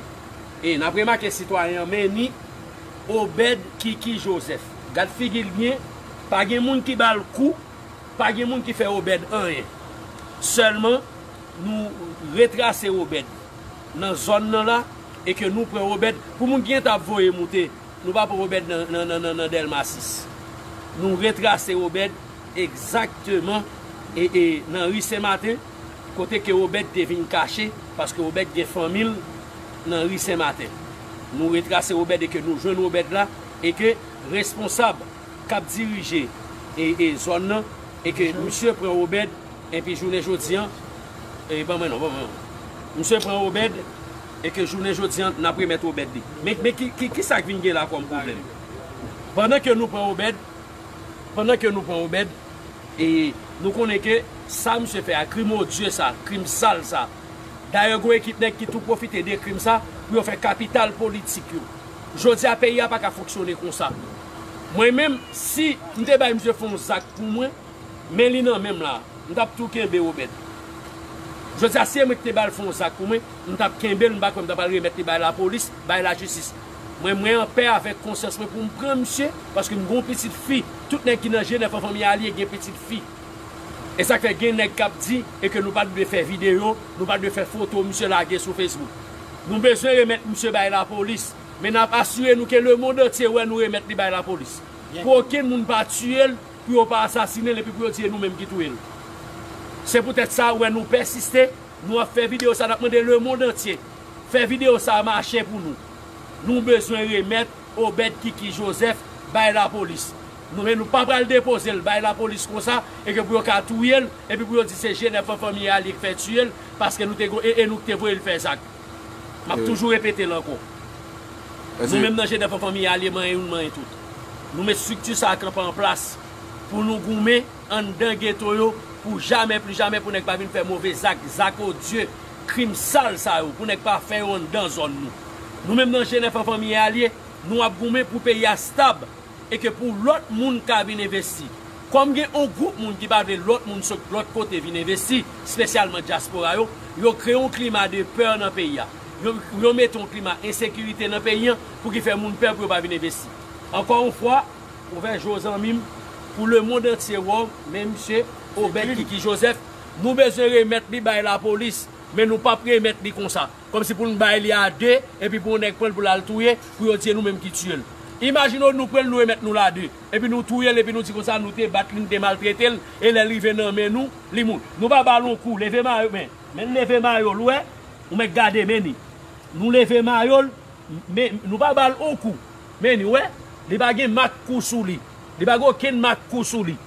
E n ap remake sitwayen an, men ni Obed Kiki Joseph. Gad figi l byen, pa gen moun ki ba l kou, pa gen moun ki fè Obed anyen. Sèlman, nou retrase Obed nan zòn nan la, e ke nou pran Obed, pou moun ki gentan ap voye moute, nou pa pran Obed nan, nan, nan, nan, nan Dèlma sis. Nou retrase Obed egzakteman e, e nan ri Sen Maten, kote ke Obed te vin kache, paske Obed gen fanmi l nan ri Sen Maten. Nou retrase Obed e ke nou jwenn Obed la, e ke responsab k ap dirije e, e zòn nan, e ke misye pran Obed, epi jounen jodi an, e ban mwen non, ban mwen non. Misye pran Obed, e ke jounen jodi an, n ap remèt Obed li. Men, men ki, ki, ki sa k vin gen la kòm pwoblèm? Pandan ke nou pran Obed, pandan ke nou pran Obed, e nou konnen ke sa misye fè a, krim odye sa, krim sal sa. Dayè, gen yon ekip nèg ki tou pwofite de krim sa pou yo fè kapital politik yo. Jodi a, peyi a pa ka fonksyone konsa. Mwen menm, si m te bay misye fè yon zak pou mwen, men li nan men m la, m t ap tou kenbe Obed. Jodi a, si e mwen ki te ba l fè yon zak pou mwen, m t ap kenbe l, m pa kwè m ta pral remèt li bay lapolis, bay lajistis. Mwen, mwen anpè avèk konsyans mwen pou m pran misye, paske m gen yon pitit fi. Tout nèg ki nan Jenèf an fanmi Alye gen pitit fi. E sa k fè gen nèg k ap di e ke nou pa t dwe fè videyo, nou pa t dwe fè foto misye lage sou Facebook. Nou bezwen remèt misye bay lapolis, men n ap asire nou ke lemonn antye wè nou remèt li bay lapolis. Pou okenn moun pa tiye l, pou yo pa asasinen l epi pou yo di e nou menm ki touye l. Se poutèt sa ou wè nou pèsiste, nou ap fè videyo sa, n ap mande lemonn antye fè videyo sa mache pou nou. Nou bezwen remèt Obed Kiki Joseph bay lapolis. Nou, men nou pa pral depoze l bay lapolis konsa e ke pou yo ka touye l epi pou yo di se Jenèf an fanmi Alye k fè tiye l paske nou te, e, e nou ki te voye l fè zak. M ap toujou repete l ankò. Nou menm nan Jenèf an fanmi Alye, manyen youn, manyen tout. Nou met estrikti sa a kanpe an plas pou nou goumen anndan geto yo pou jamè, pli jamè pou nèg pa vin fè move zak, zak odye, krim sal sa yo, pou nèg pa fè yo anndan zòn nou. Nou menm nan Jenèf an fanmi Alye, nou ap goumen pou peyi a stab e ke pou lòt moun ka vin envesti. Kòm gen yon gwoup moun ki pa vle lòt moun sot lòt kote vin envesti, espesyalman dyaspora yo, yo kreye yon klima de pè nan peyi a. Yo, yo mete yon klima ensekirite nan peyi an pou ki fè moun pè pou yo pa vin envesti. Ankò yon fwa, ouvè je w zanmi m, pou lemonn antye wè w, men misye Obed Kiki Joseph, nou bezwen remèt li bay lapolis, men nou p ap remèt li konsa. Kòmsi pou n bay li a de, epi pou yon nèg pran l pou l al touye, pou yo di e nou menm ki tiye l. Imajine w nou pran l, nou remèt nou l a de, epi nou touye l, epi nou di konsa nou te bat li, nou te maltrete l, e lè l rive nan men nou, li mouri. Nou pa ba l yon kou, leve mayo, men, men l leve mayo l, ou wè, ou mèt gade, men ni. Nou leve mayo l, men nou pa ba l yon kou, men ni, ou wè, li pa gen mak kou sou li, li pa gen okenn mak kou sou li.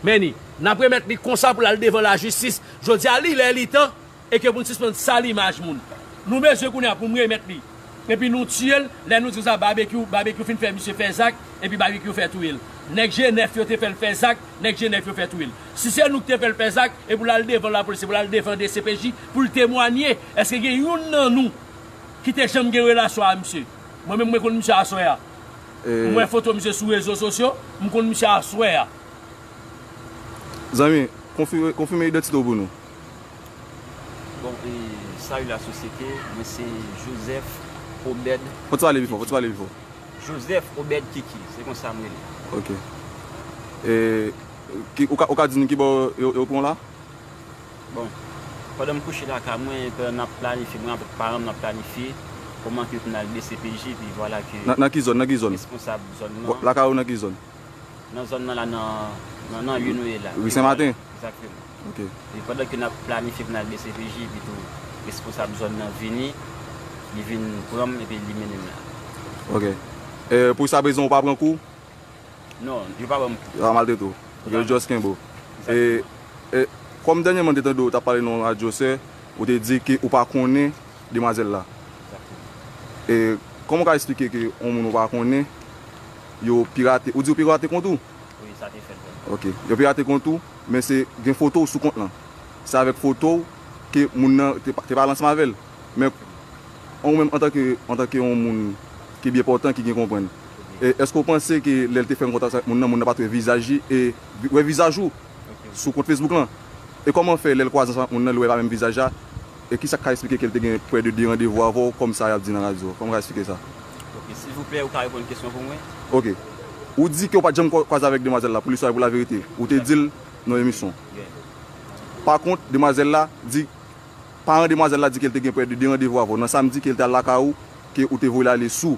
Men ni, n ap remèt li konsa pou l al devan lajistis. Jodi a, li lè, li tan, e ke pou n sispann sal imaj moun. Nou bezwen kounye a pou n remèt li. Epi nou tiye l, lè nou di sa, Babekyou, Babekyou fin fè misye fè zak, epi Babekyou fè touye l. Nèg Jenèf yo te fè l fè zak, nèg Jenèf yo fè touye l. Si se nou ki te fè l fè zak, e pou l al devan lapolis, e pou l al devan D C P J, pou l temwanye, èske gen youn nan nou ki te janm gen relasyon a misye? Mwen menm, mwen konn misye aswè a. M wè foto misye sou rezo sosyo, m konn misye aswè a. Zanmi, konfime, konfime idantite w pou nou. Bon, e, salut la société, mwen se Joseph Obed. Fò w ti pale pi fò, fò w ti pale pi fò. Joseph Obed Kiki, se konsa m rele. Ok. E, ki, ou ka, ou ka di nou ki bò yo, yo pran w la? Bon, pandan m kouche lakay mwen, pandan n ap planifye, mwen avèk paran m, n ap planifye kòman ke pou n al D C P J, epi vwala ke... Nan, nan ki zòn, nan ki zòn? Responsab zòn nan. Lakay ou nan ki zòn? Nan zòn nan la, nan, nan, nan lye nou ye la. Ri Sen Maten? Egzakteman. Ok. E pandan ke n ap planifye pou n al D C P J, epi tou responsab zòn nan vini, li vin pran m epi li mennen m la. Ok. E, pou jiska prezan, ou pa pran kou? Non, yo pa ban m kou. Yo pa maltrete w? Yo just kenbe w. E, e, kòm dènyèman m te tande w t ap pale nan yon radyo, sè, ou te di ke ou pa konnen demwazèl la. E kòman w ka eksplike ke yon moun ou pa konnen, yo pirate, ou di yo pirate kont ou? Wi, sa te fèt vrèman. Ok. Yo pirate kont ou, men se gen foto w sou kont lan. Se avèk foto w ke moun nan te, te pale ansanm avè l. Men ou menm antanke, antanke yon moun ki byen pòtan, ki gen konprann, e èske w panse ke lè l te fè yon kontak avèk moun nan, moun nan pa t wè vizaj li, e vi- wè vizaj ou sou kont Facebook lan? E kòman fè lè l kwaze ansanm ak moun nan, li wè pa menm vizaj la? E kisa k ka eksplike ke l te gen prè de de randevou avè w, kòm sa y ap di nan radyo? Kòman w ka eksplike sa? Ok, silvouplè, ou ka reponn kesyon pou mwen? Ok. Ou di ke w pa t janm kwa- kwaze avèk demwazèl la, pou listwa e pou laverite. Ou te di l nan emisyon. Yeah. Pa kont, demwazèl la di, paran demwazèl la di ke l te gen prè de de randevou avè w nan samdi, ke l te al lakay ou, ke ou te voye l ale sou.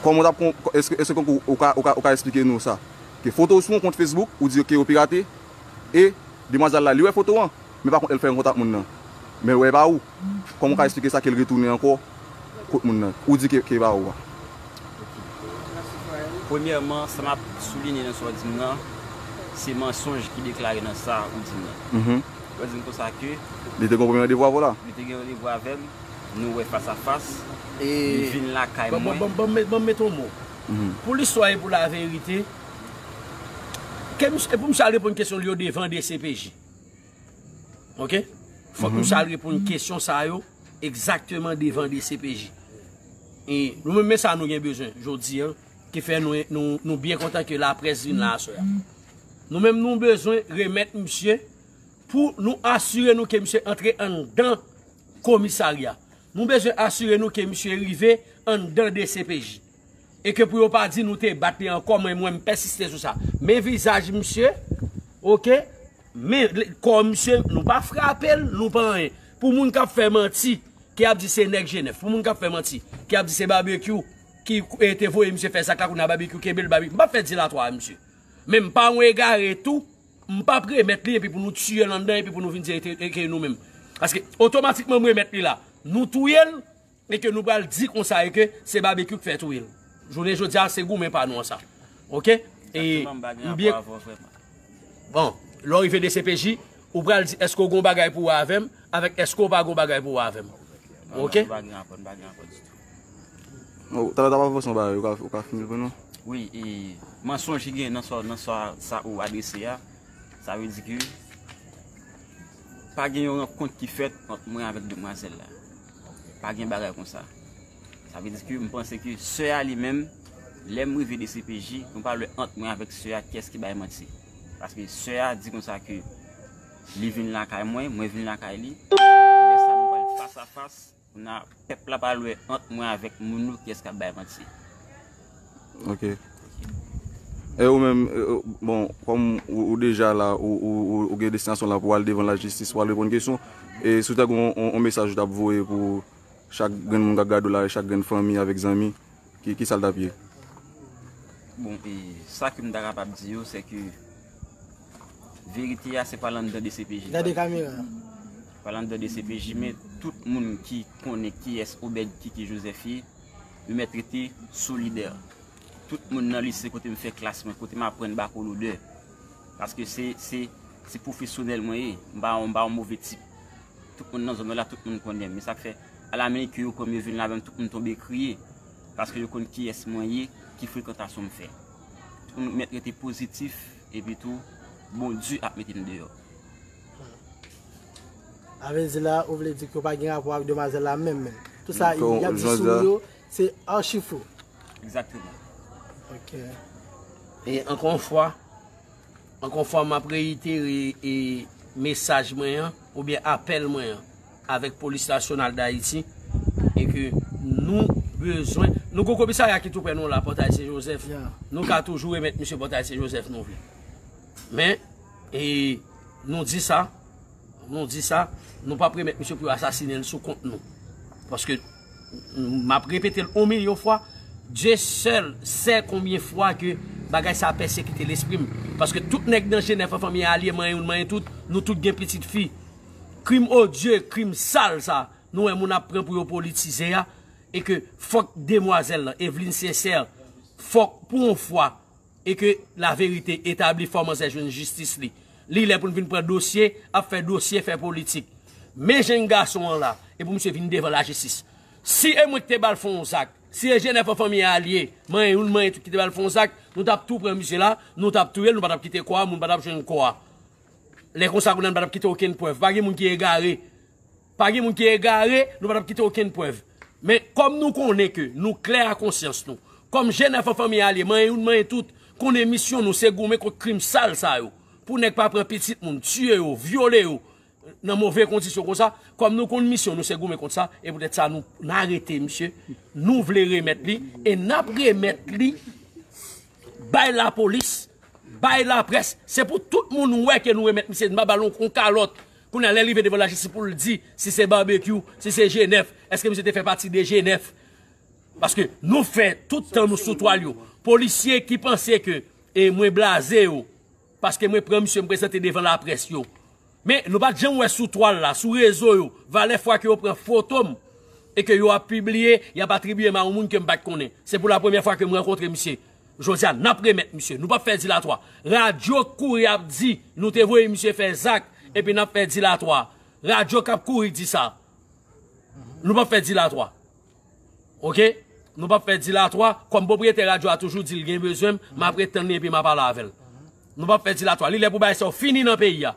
Kòman w t ap kon- èske, èske ou, ou ka, ou ka, ou ka eksplike nou sa? Ke foto w sou yon kont Facebook, ou di ke yo pirate, e demwazèl la, li wè foto an, men pa kont, lè l fè yon kontak moun nan, men l wè e pa ou. Kòman w ka eksplike sa, ke l retounen ankò kot moun nan? Ou di ke, ke e pa ou a. Premyèman, sa m ap soulinye nan sa w di m nan, se mansonj ki deklare nan sa ou di m nan. Mhm. Ou di m konsa ke li te gen yon premye randevou avè w la? Li te gen randevou avè m, nou wè fas a fas, e li vin lakay mwen. Ban m met yon mo. Mhm. Pou listwa e pou laverite, ke misye, e pou misye al reponn kesyon li yo devan D C P J. Ok? Fòk misye al reponn kesyon sa yo egzakteman devan D C P J. E nou menm, men sa nou gen bezwen jodi a, ki fè nou, nou, nou byen kontan ke laprès vin la aswè a. Nou menm, nou bezwen remèt misye pou nou asire nou ke misye antre anndan komisarya. Nou bezwen asire nou ke misye rive anndan D C P J. E ke pou yo pa di nou te bat li ankò, mwen, mwen, m pèsiste sou sa. Men vizaj misye, ok? Men kò misye, nou pa frape l, nou pa anyen. Pou moun k ap fè manti, ki ap di se nèg G nèf, pou moun k ap fè manti, ki ap di se Babekyou ki, e, te voye misye fè zak la, kounye a Babekyou kenbe l, Babekyou. M p ap fè dilatwa a misye. Men m pa yon egare tou, m p ap remèt li epi pou nou tiye l anndan epi pou nou vin di e te, e ke nou menm. Paske otomatikman m remèt li la, nou touye l, e ke nou pral di konsa e ke se Babekyou k fè touye l. Jounen jodi a, se goumen pa nou an sa. Ok? E m byen. Bon, lè w rive D C P J, ou pral di èske w gen yon bagay pou w wè avè m, avèk èske w pa gen yon bagay pou w wè avè m. Ok? Nou pa gen rapò, nou pa gen rapò ditou. Talè w t ap avanse yon bagay, ou ka, ou ka fini l pou nou? Wi, e mansonj ki gen nan sa, nan sa, sa ou adrese a, sa vle di ke pa gen yon rankont ki fèt ant mwen avèk demwazèl la. Pa gen bagay konsa. Sa vle di ke m panse ke sè a li menm, lè m rive D C P J, nou pa wè ant mwen avèk sè a kiyès ki bay manti. Paske sè a di konsa ke li vin lakay mwen, mwen vin lakay li. Lè sa nou pral fas a fas, kounye a pèp la pral wè ant mwen avèk moun yo kiyès k ap bay manti. Ok. E ou menm, e, bon, kòm ou, ou deja la, ou, ou, ou, ou gen destinasyon la pou al devan lajistis, pou al reponn kesyon, e si w ta gen yon, yon, yon mesaj ou t ap voye pou chak grenn moun k ap gade w la, e chak grenn fanmi avèk zanmi, ki, ki sa l t ap ye? Bon, e sa ke m ta kapab di yo, se ke verite a, se pa l anndan D C P J. Gade kamera. Pa l anndan D C P J, men tout moun ki konnen kiyès Obed Kiki Joseph ye, yo mèt rete solidè. Tout moun nan lise kote m fè klas mwen, kote m aprann bako lodè. Paske se, se, se pwofesyonèl mwen ye. M pa, m pa yon move tip. Tout moun nan zòn mwen la, tout moun konnen m. Men sa k fè, alaminik yo, kòm yo vin la menm, tout moun tonbe kriye. Paske yo konn kiyès mwen ye, ki frekantasyon m fè. Tout moun mèt rete pozitif, epi tou, Bondye ap mete m deyò. A vle di la, ou vle di ke w pa gen rapò ak demwazèl la menm, menm. Tout sa y ap di sou ou yo, se achi fo. Egzakteman. Ok. E ankò yon fwa, ankò yon fwa, m ap reyitere, e, mesaj mwen an, oubyen apèl mwen an, avèk Polis Nasyonal Dayiti, e ke nou bezwen, nou gon komisarya ki tou prè nou la, Pòtay Sen Jozèf. Ya. Nou ka toujou remèt misye Pòtay Sen Jozèf nou vle. Men, e, nou di sa, nou di sa, nou p ap remèt misye pou yo asasinen l sou kont nou. Paske, m ap repete l yon milyon fwa, Dye sèl sè konbyen fwa ke bagay sa a pèsekite lespri m. Paske tout nèg nan Jenèf an, fanmi a, alye m an, youn m an, tout, nou tout gen pitit fi. Krim odye, krim sal sa, nou wè moun ap pran pou yo politize a, e ke fòk demwazèl lan, Evelyne Sincère, fòk pou yon fwa, e ke laverite etabli, fò manzè jwenn jistis li. Li lè pou n vin pran dosye, ap fè dosye, fè politik. Men jenn gason an la, e pou misye vin devan lajistis. Si e mwen ki te ba l fè yon zak, si e Jenèf an fanmi a li ye, manyen youn, manyen tout ki te ba l fè yon zak, nou t ap tou pran misye la, nou t ap touye l, nou pa t ap kite kò a, moun pa t ap jwenn kò a. Lè konsa, kounye a, nou pa t ap kite okenn prèv. Pa gen moun ki egare. Pa gen moun ki egare, nou pa t ap kite okenn prèv. Men, kòm nou konnen ke nou klè a konsyans nou, kòm Jenèf an fanmi a li ye, manyen youn, manyen tout, konnen misyon nou se goumen kont krim sal sa yo. Pou nèg pa pran pitit moun, tiye yo, vyole yo, nan move kondisyon konsa, kòm nou konn misyon nou se goumen kont sa, e poutèt sa nou, nou arete misye, nou vle remèt li, e n ap remèt li bay lapolis, bay laprès. Se pou tout moun wè ke nou remèt misye, n pa ba l yon, yon kalòt. Kounye a, lè l rive devan lajistis pou l di si se Babekyou, si se Jenèf, èske misye te fè pati de Jenèf? Paske nou fè tout tan nou sou twal yo. Polisye ki panse ke, e mwen blaze yo, paske mwen pran misye, m prezante devan laprès yo. Men, nou pa t janm wè sou twal la, sou rezo yo, valè fwa ke yo pran foto m e ke yo ap pibliye, y ap atribiye m a yon moun ke m pa t konnen. Se pou la premyè fwa ke m rankontre misye. Jodi a, n ap remèt misye. Nou p ap fè dilatwa. Radyo k kouri ap di, nou te voye misye fè zak, epi n ap fè dilatwa. Radyo k ap kouri di sa. Nou p ap fè dilatwa. Oke? Nou p ap fè dilatwa. Kòm pwopriyetè radyo a toujou di l gen bezwen m, m ap ret tann li epi m a pale avè l. Nou p ap fè dilatwa. Li lè pou bagay sa yo fini nan peyi a.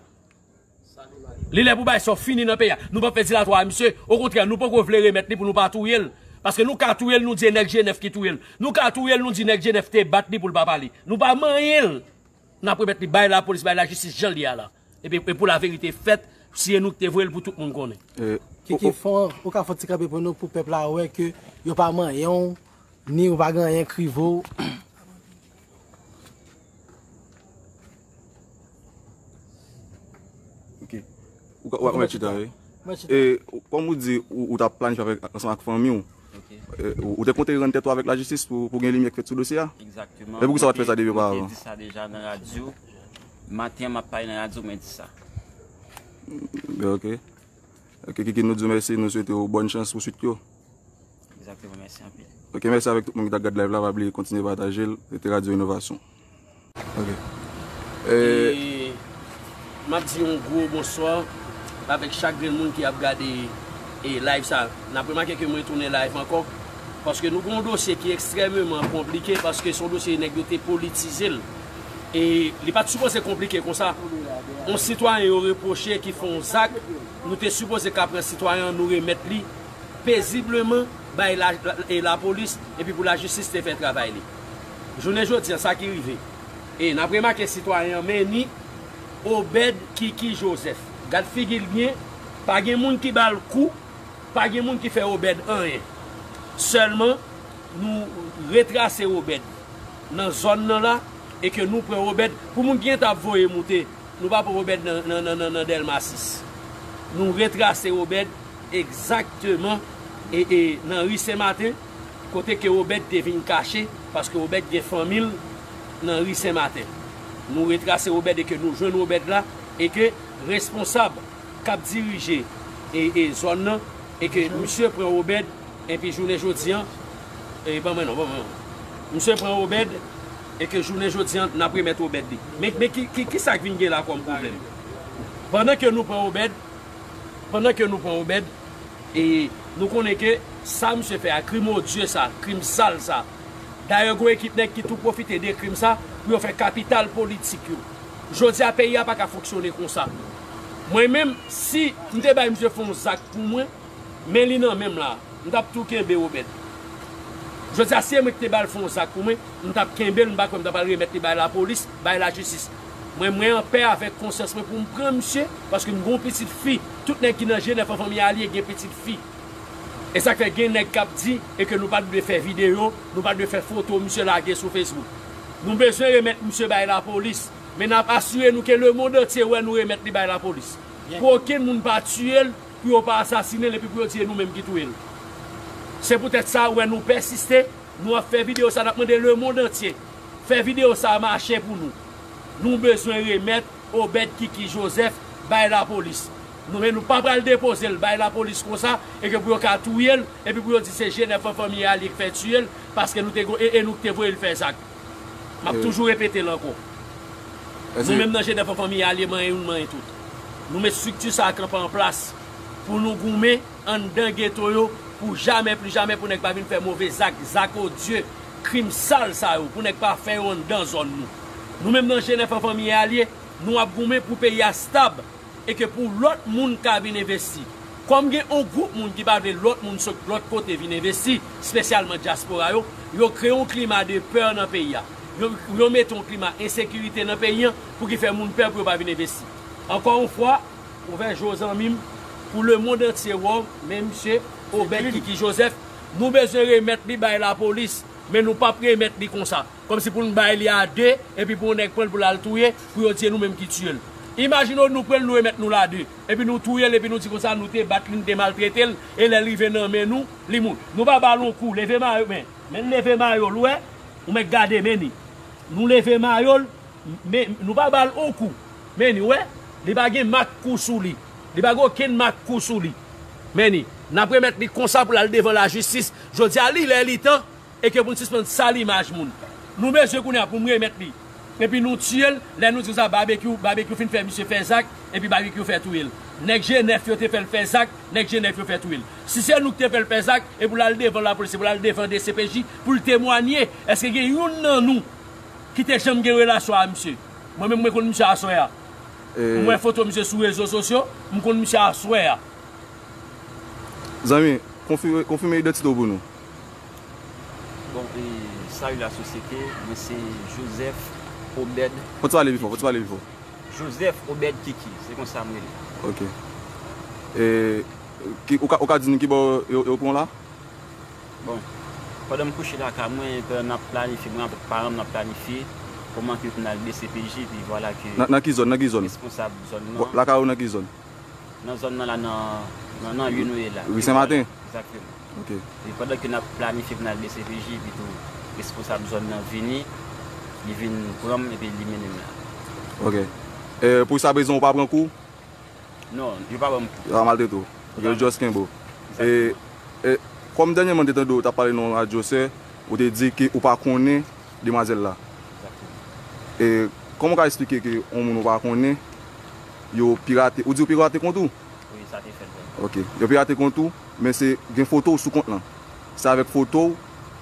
Li lè pou bagay sa yo fini nan peyi a. Nou p ap fè dilatwa a misye. Okontrè, nou poko vle remèt li pou nou pa touye l. Paske nou ka touye l, nou di e nèg Jenèf ki touye l. Nou ka touye l, nou di nèg Jenèf te bat li pou l pa pale. Nou pa manyen l. N ap remèt li bay lapolis, bay lajistis jan l ye a la. Epi, e pou laverite fèt, si e nou ki te voye l pou tout moun konnen. E, Kiki, o, o, fon, ou ka fè yon ti kanpe pou nou, pou pèp la wè ke yo pa manyen w, ni ou pa gen anyen k rive w. Ok. Ou ka, ou ka mèt chita, wi. Mèt chita. E, kòm ou di, ou, ou t ap planifye avèk, ansanm ak fanmi w. Ok. E, ou, ou te konte rann tèt ou avèk lajistis pou, pou gen limyè k fèt sou dosye a? Egzakteman. Men poukisa w pa t fè sa depi oparavan? Mwen te di sa deja nan radyo. Maten an, m ap pale nan radyo, mwen di sa. Ben, ok. Ok, Kiki, nou di w mèsi, nou swete w bòn chans pou swit yo. Egzakteman, mèsi anpil. Ok, mèsi avèk tout moun ki t ap gad live la, pa bliye kontinye pataje l, rete Radyo Inovasyon. Ok. E, e, m ap di yon gwo bonswa avèk chak grenn moun ki ap gade, e, live sa. N ap remake ke mwen tounen live ankò, paske nou gen yon dosye ki ekstrèmeman konplike, paske se yon dosye nèg yo te politize l. E li pa t sipoze konplike konsa. Yon sitwayen yo repwoche ki fè yon zak, nou te sipoze ka pran sitwayen an, nou remèt li pezibleman bay la, la, e lapolis, epi pou lajistis te fè travay li. Jounen jodi an, sa ki rive. E n ap remake sitwayen an, men ni Obed Kiki Joseph. Gad figi l byen, pa gen moun ki ba l kou, pa gen moun ki fè Obed anyen. Sèlman, nou retrase Obed nan zòn nan la, e ke nou pran Obed, pou moun ki gentan ap voye moute, nou pa pran Obed nan, nan, nan, nan, nan Dèlma sis. Nou retrase Obed egzakteman, e, e, nan ri Sen Maten, kote ke Obed te vin kache, paske Obed gen fanmi l nan ri Sen Maten. Nou retrase Obed e ke nou jwenn Obed la, e ke responsab k ap dirije, e, e, zòn nan, e ke misye pran Obed, epi jounen jodi an, e, ban mwen non, ban mwen non. Misye pran Obed, e ke jounen jodi an, n ap remèt Obed li. Men, men ki, ki, ki sa k vin gen la kòm pwoblèm? Pandan ke nou pran Obed, pandan ke nou pran Obed, e nou konnen ke sa misye fè a, krim odye sa, krim sal sa. Dayè, gen ekip nèg ki tou pwofite de krim sa pou yo fè kapital politik yo. Jodi a, peyi a pa ka fonksyone konsa. Mwen menm, si m te bay misye fè yon zak pou mwen, men li nan men m la, m t ap tou kenbe Obed. Jodi a, si e mwen ki te ba l fè yon zak pou mwen, m t ap kenbe l, m pa kwè m t ap al remèt li bay lapolis, bay lajistis. Mwen, mwen anpè avèk konsyans mwen pou m pran misye, paske m gen yon pitit fi. Tout nèg ki nan Jenèf an fanmi a li ye gen pitit fi. E sa k fè gen nèg k ap di e ke nou pa t dwe fè videyo, nou pa t dwe fè foto misye lage sou Facebook. Nou bezwen remèt misye bay lapolis, men n ap asire nou ke lemonn antye wè nou remèt li bay lapolis. Pou okenn moun pa tiye l, pou yo pa asasinen l epi pou yo di e nou menm ki touye l. Se poutèt sa, ou wè nou pèsiste, nou ap fè videyo sa, n ap mande lemonn antye fè videyo sa mache pou nou. Nou bezwen remèt Obed Kiki Joseph bay lapolis. Nou menm, nou pa pral depoze l bay lapolis konsa, e ke pou yo ka touye l, epi pou yo di se Jenèf an fanmi a li k fè tiye l, paske nou te go-, e, e nou k te voye l fè zak. M ap toujou repete l ankò. Nou menm nan G nèf an Fanmi Alye, manyen youn, manyen tout. Nou met estrikti sa a kanpe an plas pou nou goumen anndan geto yo pou jamè, pli jamè pou nèg pa vin fè move zak, zak odye, krim sal sa yo, pou nèg pa fè yo anndan zòn nou. Nou menm nan G nèf an Fanmi Alye, nou ap goumen pou peyi a stab e ke pou lòt moun ka vin envesti. Kòm gen yon gwoup moun ki pa vle lòt moun sot lòt kote vin envesti, espesyalman dyaspora yo, yo kreye yon klima de pè nan peyi a. Yo, yo mete yon klima ensekirite nan peyi an pou ki fè moun pè pou yo pa vin envesti. Ankò yon fwa, ouvè je w zanmi m, pou lemonn antye wè w, men misye Obed Kiki Joseph, nou bezwen remèt li bay lapolis, men nou p ap remèt li konsa. Kòmsi pou n bay li a de, epi pou yon nèg pran l pou l al touye, pou yo di e nou menm ki tiye l. Imajine w nou pran l, nou remèt nou la de, epi nou touye l, epi nou di konsa nou te bat li, nou te maltrete l, e lè l rive nan men nou, li mouri. Nou pa ba l yon kou, leve mayo, men, men leve mayo l, ou wè, ou mèt gade, men ni. Nou leve mayo l, men, nou pa ba l yon kou, men ni, ou wè, li pa gen mak kou sou li. Li pa gen okenn mak kou sou li. Men ni, n ap remèt li konsa pou l al devan lajistis. Jodi a, li lè, li tan, e ke pou n sispann sal imaj moun. Nou bezwen kounye a pou n remèt li. Epi nou tiye l, lè nou di sa, Babekyou, Babekyou fin fè misye fè zak, epi Babekyou fè touye l. Nèg G nèf yo te fè l fè zak, nèg G nèf yo fè touye l. Si se nou ki te fè l fè zak, e pou l al devan lapolis, e pou l al devan D C P J, pou l temwanye, èske gen youn nan nou ki te janm gen relasyon a misye? Mwen menm, mwen konn misye aswè a. M wè foto misye sou rezo sosyo, m konn misye aswè a. Zanmi, konfime, konfime idantite w pou nou. Bon, e, salut la société, mwen se Joseph Obed. Fò w pale pi fò, fò w pale pi fò. Joseph Obed Kiki, se konsa m rele. Ok. E, ki, ou ka, ou ka di nou ki bò yo, yo pran w la? Bon, pandan m kouche lakay mwen, pandan n ap planifye, mwen avèk paran m, n ap planifye kòman ke pou n al D C P J, epi vwala ke Nan, nan ki zòn, nan ki zòn? Responsab zòn nan. Lakay ou nan ki zòn? Nan zòn nan la, nan, nan, nan lye nou ye la. Ri Sen Maten? Egzakteman. Ok. E pandan ke n ap planifye pou n al D C P J, epi tou responsab zòn nan vini, li vin pran m epi li mennen m la. Ok. E, pou sa prezan, ou pa pran kou? Non, yo pa ban m kou. Yo pa maltrete w. Ok, yo just kenbe w. E, e, kòm dènyèman m te tande w t ap pale nan yon radyo, sè, ou te di ke ou pa konnen demwazèl la. Egzakteman. E kòman w ka eksplike ke yon moun ou pa konnen, yo pirate, ou di yo pirate kont ou? Wi, sa te fèt vrèman. Ok. Yo pirate kont ou, men se gen foto w sou kont lan. Se avèk foto w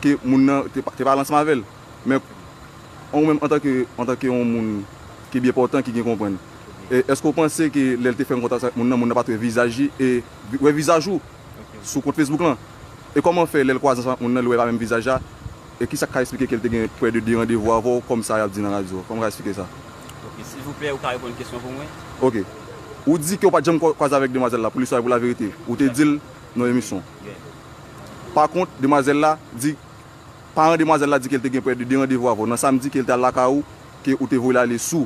ke moun nan te, te pale ansanm avè l. Men ou menm antanke, antanke yon moun ki byen pòtan, ki gen konprann, e, èske w panse ke lè l te fè yon kontak avèk moun nan, moun nan pa t wè vizaj li e vi-, wè vizaj ou sou kont Facebook lan? E kòman fè lè l kwaze ansanm ak moun nan, li wè pa menm vizaj la? E kisa k ka eksplike ke l te gen prè de de randevou avè w, kòm sa y ap di nan radyo? Kòman w ka eksplike sa? Ok, silvouplè, ou ka reponn kesyon pou mwen? Ok. Ou di ke w pa t janm kwa-, kwaze avèk demwazèl la, pou listwa e pou laverite. Ou te di l nan emisyon. Yeah. Pa kont, demwazèl la di, paran demwazèl la di ke l te gen prè de de randevou avè w nan samdi, ke l te al lakay ou, ke ou te voye l ale sou.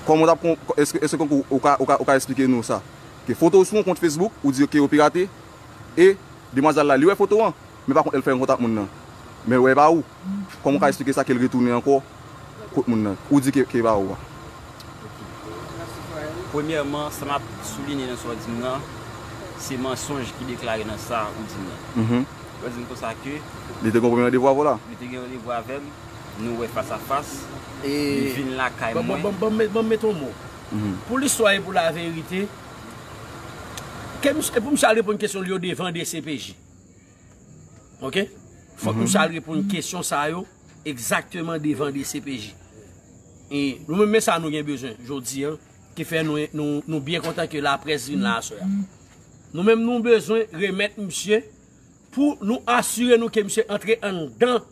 Kòman w t ap kon-, èske, èske ou, ou ka, ou ka, ou ka eksplike nou sa? Ke foto w sou yon kont Facebook, ou di ke yo pirate, e demwazèl la, li wè foto an, men pa kont, lè l fè yon kontak moun nan, men wè pa ou. Kòman w ka eksplike sa, ke l retounen ankò kot moun nan? Ou di ke, ke pa ou a. Premyèman, sa m ap soulinye nan sa w di m nan, se mansonj ki deklare nan sa ou di m nan. Mhm. Ou di m konsa ke Li te gen yon premye randevou avè w la? Li te gen randevou avè m, nou wè fas a fas, li vin lakay mwen. Ban m, ban m, ban m met yon mo. Mhm. Pou listwa e pou laverite, ke misye, pou misye al reponn kesyon li yo devan D C P J. Ok? Fòk misye al reponn kesyon sa yo egzakteman devan D C P J. E nou menm, men sa nou gen bezwen jodi a, ki fè nou, nou, nou byen kontan ke laprès vin la aswè a. Nou menm, nou bezwen remèt misye pou nou asire nou ke misye antre anndan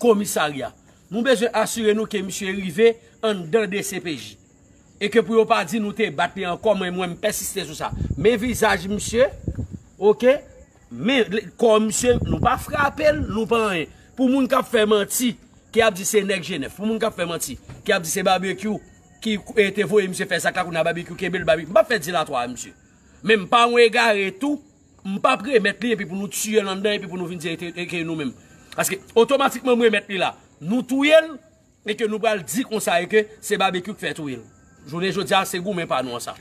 komisarya. Nou bezwen asire nou ke misye rive anndan D C P J. E ke pou yo pa di nou te bat li ankò, mwen, mwen, m pèsiste sou sa. Men vizaj misye, ok? Men kò misye, nou pa frape l, nou pa anyen. Pou moun k ap fè manti, ki ap di se nèg G nèf, pou moun k ap fè manti, ki ap di se Babekyou ki, e, te voye misye fè zak la, kounye a Babekyou kenbe l, Babekyou. M p ap fè dilatwa a misye. Men m pa yon egare tou, m p ap remèt li epi pou nou tiye l anndan epi pou nou vin di e te, e ke nou menm. Paske otomatikman m remèt li la, nou touye l, e ke nou pral di konsa e ke se Babekyou k fè touye l. Jounen jodi a, se goumen pa nou an sa.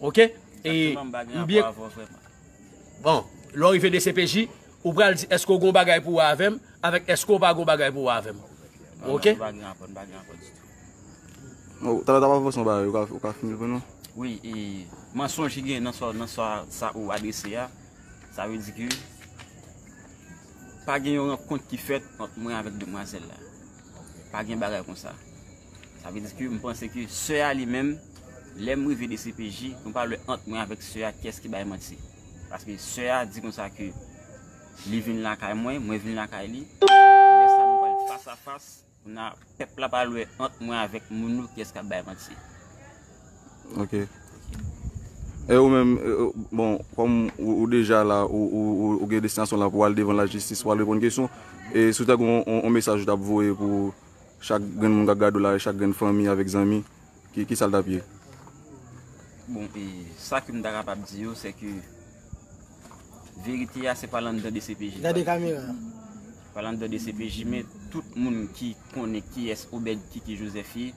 Ok? E m byen. Bon, lè w rive D C P J, ou pral di èske w gen yon bagay pou w wè avè m, avèk èske w pa gen yon bagay pou w wè avè m. Ok. Nou pa gen rapò, nou pa gen rapò ditou. Oh, talè w t ap avanse yon bagay, ou ka, ou ka fini l pou nou? Wi, e, mansonj ki gen nan sa, nan sa, sa ou adrese a, sa vle di ke pa gen yon rankont ki fèt ant mwen avèk demwazèl la. Pa gen bagay konsa. Sa vle di ke m panse ke sè a li menm, lè m rive D C P J, nou pale ant mwen avèk sè a kiyès ki bay manti. Paske sè a di konsa ke li vin lakay mwen, mwen vin lakay li. Lè sa nou pral fas a fas, kounye a pèp la pral wè ant mwen avèk moun yo kiyès k ap bay manti. Ok. E ou menm, e, e, bon, kòm ou, ou deja la, ou, ou, ou, ou gen destinasyon la pou al devan lajistis, pou al reponn kesyon, e si w ta gen yon, yon, yon mesaj ou t ap voye pou chak grenn moun k ap gade w la, chak grenn fanmi avèk zanmi, ki, ki sa l t ap ye? Bon, e sa ke m ta kapab di yo, se ke verite a se pa l anndan D C P J. Gade kamera. Pa l anndan D C P J, men tout moun ki konnen kiyès Obed Kiki Joseph ye,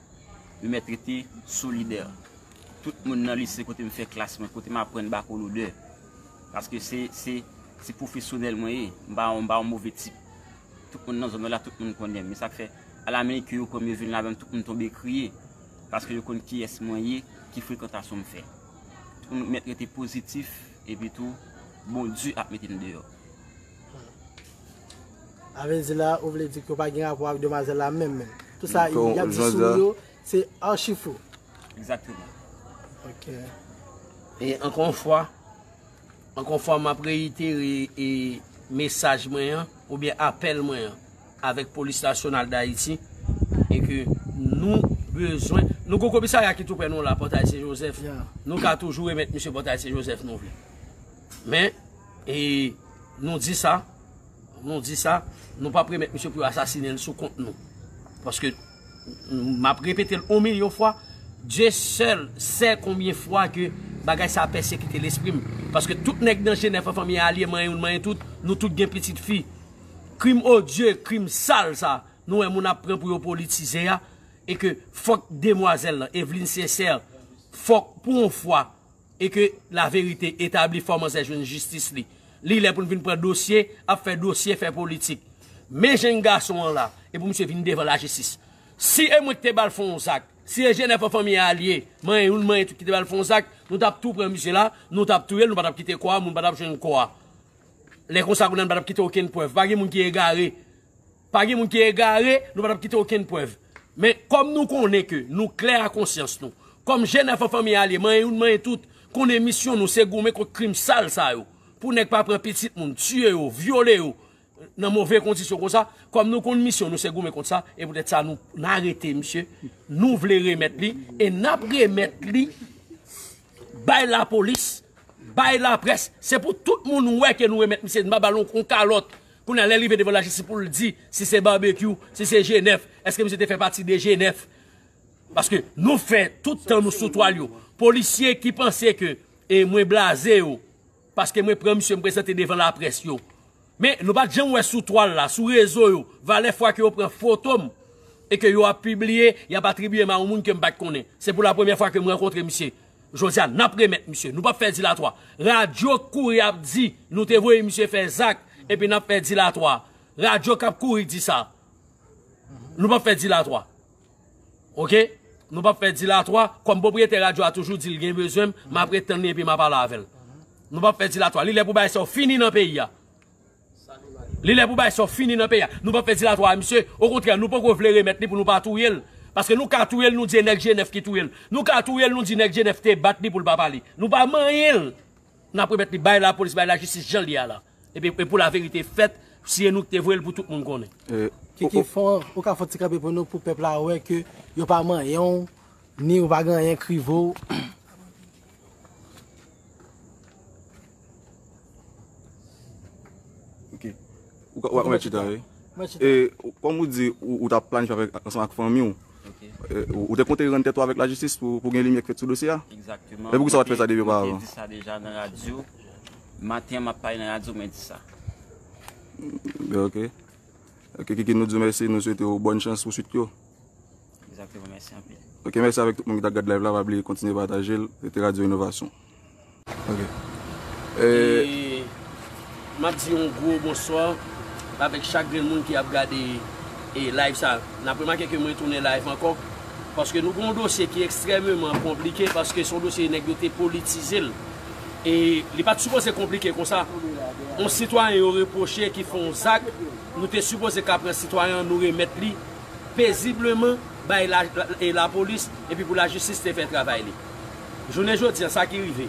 yo mèt rete solidè. Tout moun nan lise kote m fè klas mwen, kote m aprann bakolodè. Paske se, se, se pwofesyonèl mwen ye. M pa, m pa yon move tip. Tout moun nan zòn nan la, tout moun konnen m. Men sa k fè, alamenike yo pran m, yo vin la menm, tout moun tonbe kriye. Paske yo konn kiyès mwen ye, ki frekantasyon m fè. Tout moun mèt rete pozitif, epi tou, Bondye ap mete n deyò. Sa vle di la, ou vle di ke w pa gen rapò ak demwazèl la menm, menm. Tout sa y ap di sou ou yo, se achi fo. Egzakteman. Ok. E ankò yon fwa, ankò yon fwa, m ap reyitere, e, mesaj mwen an, oubyen apèl mwen an, avèk Polis Nasyonal Dayiti, e ke nou bezwen, nou gon komisarya ki tou prè nou la, Pòtay Sen Jozèf. Ya. Nou ka toujou remèt misye Pòtay Sen Jozèf nou vle. Men, e, nou di sa, nou di sa, nou p ap remèt misye pou yo asasinen l sou kont nou. Paske, m ap repete l yon milyon fwa, Dieu seul sait combien fois que bagay sa a pèsekite lespri m. Paske tout nèg nan Jenèf an, fanmi alye, manyen youn, manyen tout, nou tout gen pitit fi. Krim odye, krim sal sa, nou wè moun ap pran pou yo politize a, e ke fòk demwazèl lan, Evelyne Sincère, fòk pou yon fwa, e ke laverite etabli, fò manzè jwenn jistis li. Li lè pou n vin pran dosye, ap fè dosye, fè politik. Men jenn gason an la, e pou misye vin devan lajistis. Si e mwen ki te ba l fè yon zak, si e Jenèf an, fanmi alye, manyen youn, manyen tout ki te ba l fè yon zak, nou t ap tou pran misye la, nou t ap touye l, nou pa t ap kite kò a, moun pa t ap jwenn kò a. Lè konsa, kounye a nou pa t ap kite okenn prèv. Pa gen moun ki egare. Pa gen moun ki egare, nou pa t ap kite okenn prèv. Men, kòm nou konnen ke nou klè a konsyans nou, kòm Jenèf an, fanmi alye, manyen youn, manyen tout, konnen misyon nou se goumen kont krim sal sa yo. Pou nèg pa pran pitit moun, tiye yo, vyole yo, nan move kondisyon konsa, kòm nou konn misyon nou se goumen kont sa, e poutèt sa nou, n arete misye, nou vle remèt li, e n ap remèt li bay lapolis, bay laprès, se pou tout moun wè ke nou remèt misye, n pa ba l yon, yon kalòt. Kounye a, lè l rive devan lajistis pou l di si se Babekyou, si se Jenèf, èske misye te fè pati de Jenèf? Paske nou fè tout tan nou sou twal yo. Polisye ki panse ke, e, mwen blaze yo, paske mwen pran misye, m prezante devan laprès yo. Men, nou pa t janm wè sou twal la, sou rezo yo, valè fwa ke yo pran foto m, e ke yo ap pibliye, y ap atribiye m a yon moun ke m pa t konnen. Se pou la premyè fwa ke m rankontre misye. Jodi a, n ap remèt misye. Nou p ap fè dilatwa. Radyo k kouri ap di, nou te voye misye fè zak, epi n ap fè dilatwa. Radyo k ap kouri di sa. Nou p ap fè dilatwa. Ok? Nou p ap fè dilatwa. Kòm pwopriyetè radyo a toujou di l gen bezwen m, m ap ret tann li epi m a pale avè l. Nou p ap fè dilatwa. Li lè pou bagay sa yo fini nan peyi a. Li lè pou bagay sa yo fini nan peyi a. Nou p ap fè dilatwa a misye. Okontrè, nou poko vle remèt li pou nou pa touye l. Paske nou ka touye l, nou di e nèg Jenèf ki touye l. Nou ka touye l, nou di nèg Jenèf te bat li pou l pa pale. Nou pa manyen l. N ap remèt li bay lapolis, bay lajistis jan l ye a la. Epi, e pou laverite fèt, si e nou ki te voye l pou tout moun konnen. E, Kiki, o, o, fò, ou ka fè yon ti kanpe pou nou, pou pèp la wè ke yo pa manyen w, ni ou pa gen anyen k rive w. Ok. Ou ka, ou ka mèt chita, wi. Mwen chita. E, kòm ou di, ou, ou t ap planifye avèk, ansanm ak fanmi w. Ok. E, ou, ou te konte rann tèt ou avèk lajistis pou, pou gen limyè k fèt sou dosye a? Egzakteman. E poukisa w pa t fè sa depi oparavan? Mwen te di sa deja nan radyo. Maten an, m ap pale nan radyo, mwen di sa. Ok. Ok, Kiki, nou di w mèsi, nou swete w bòn chans pou swit yo. Egzakteman, mèsi anpil. Ok, mèsi avèk tout moun ki t ap gad live la, pa bliye kontinye pataje l, rete Radyo Inovasyon. Ok. E, e, m ap di yon gwo bonswa avèk chak grenn moun ki ap gade e live sa, n ap remake ke mwen retounen live ankò, paske nou gen yon dosye ki ekstrèmeman konplike, paske se yon dosye nèg yo te politize l. E li pa t sipoze konplike konsa. Yon sitwayen yo repwoche ki fè yon zak, nou te sipoze ka pran sitwayen an, nou remèt li pezibleman bay la, la, e lapolis, epi pou lajistis te fè travay li. Jounen jodi an, sa ki rive,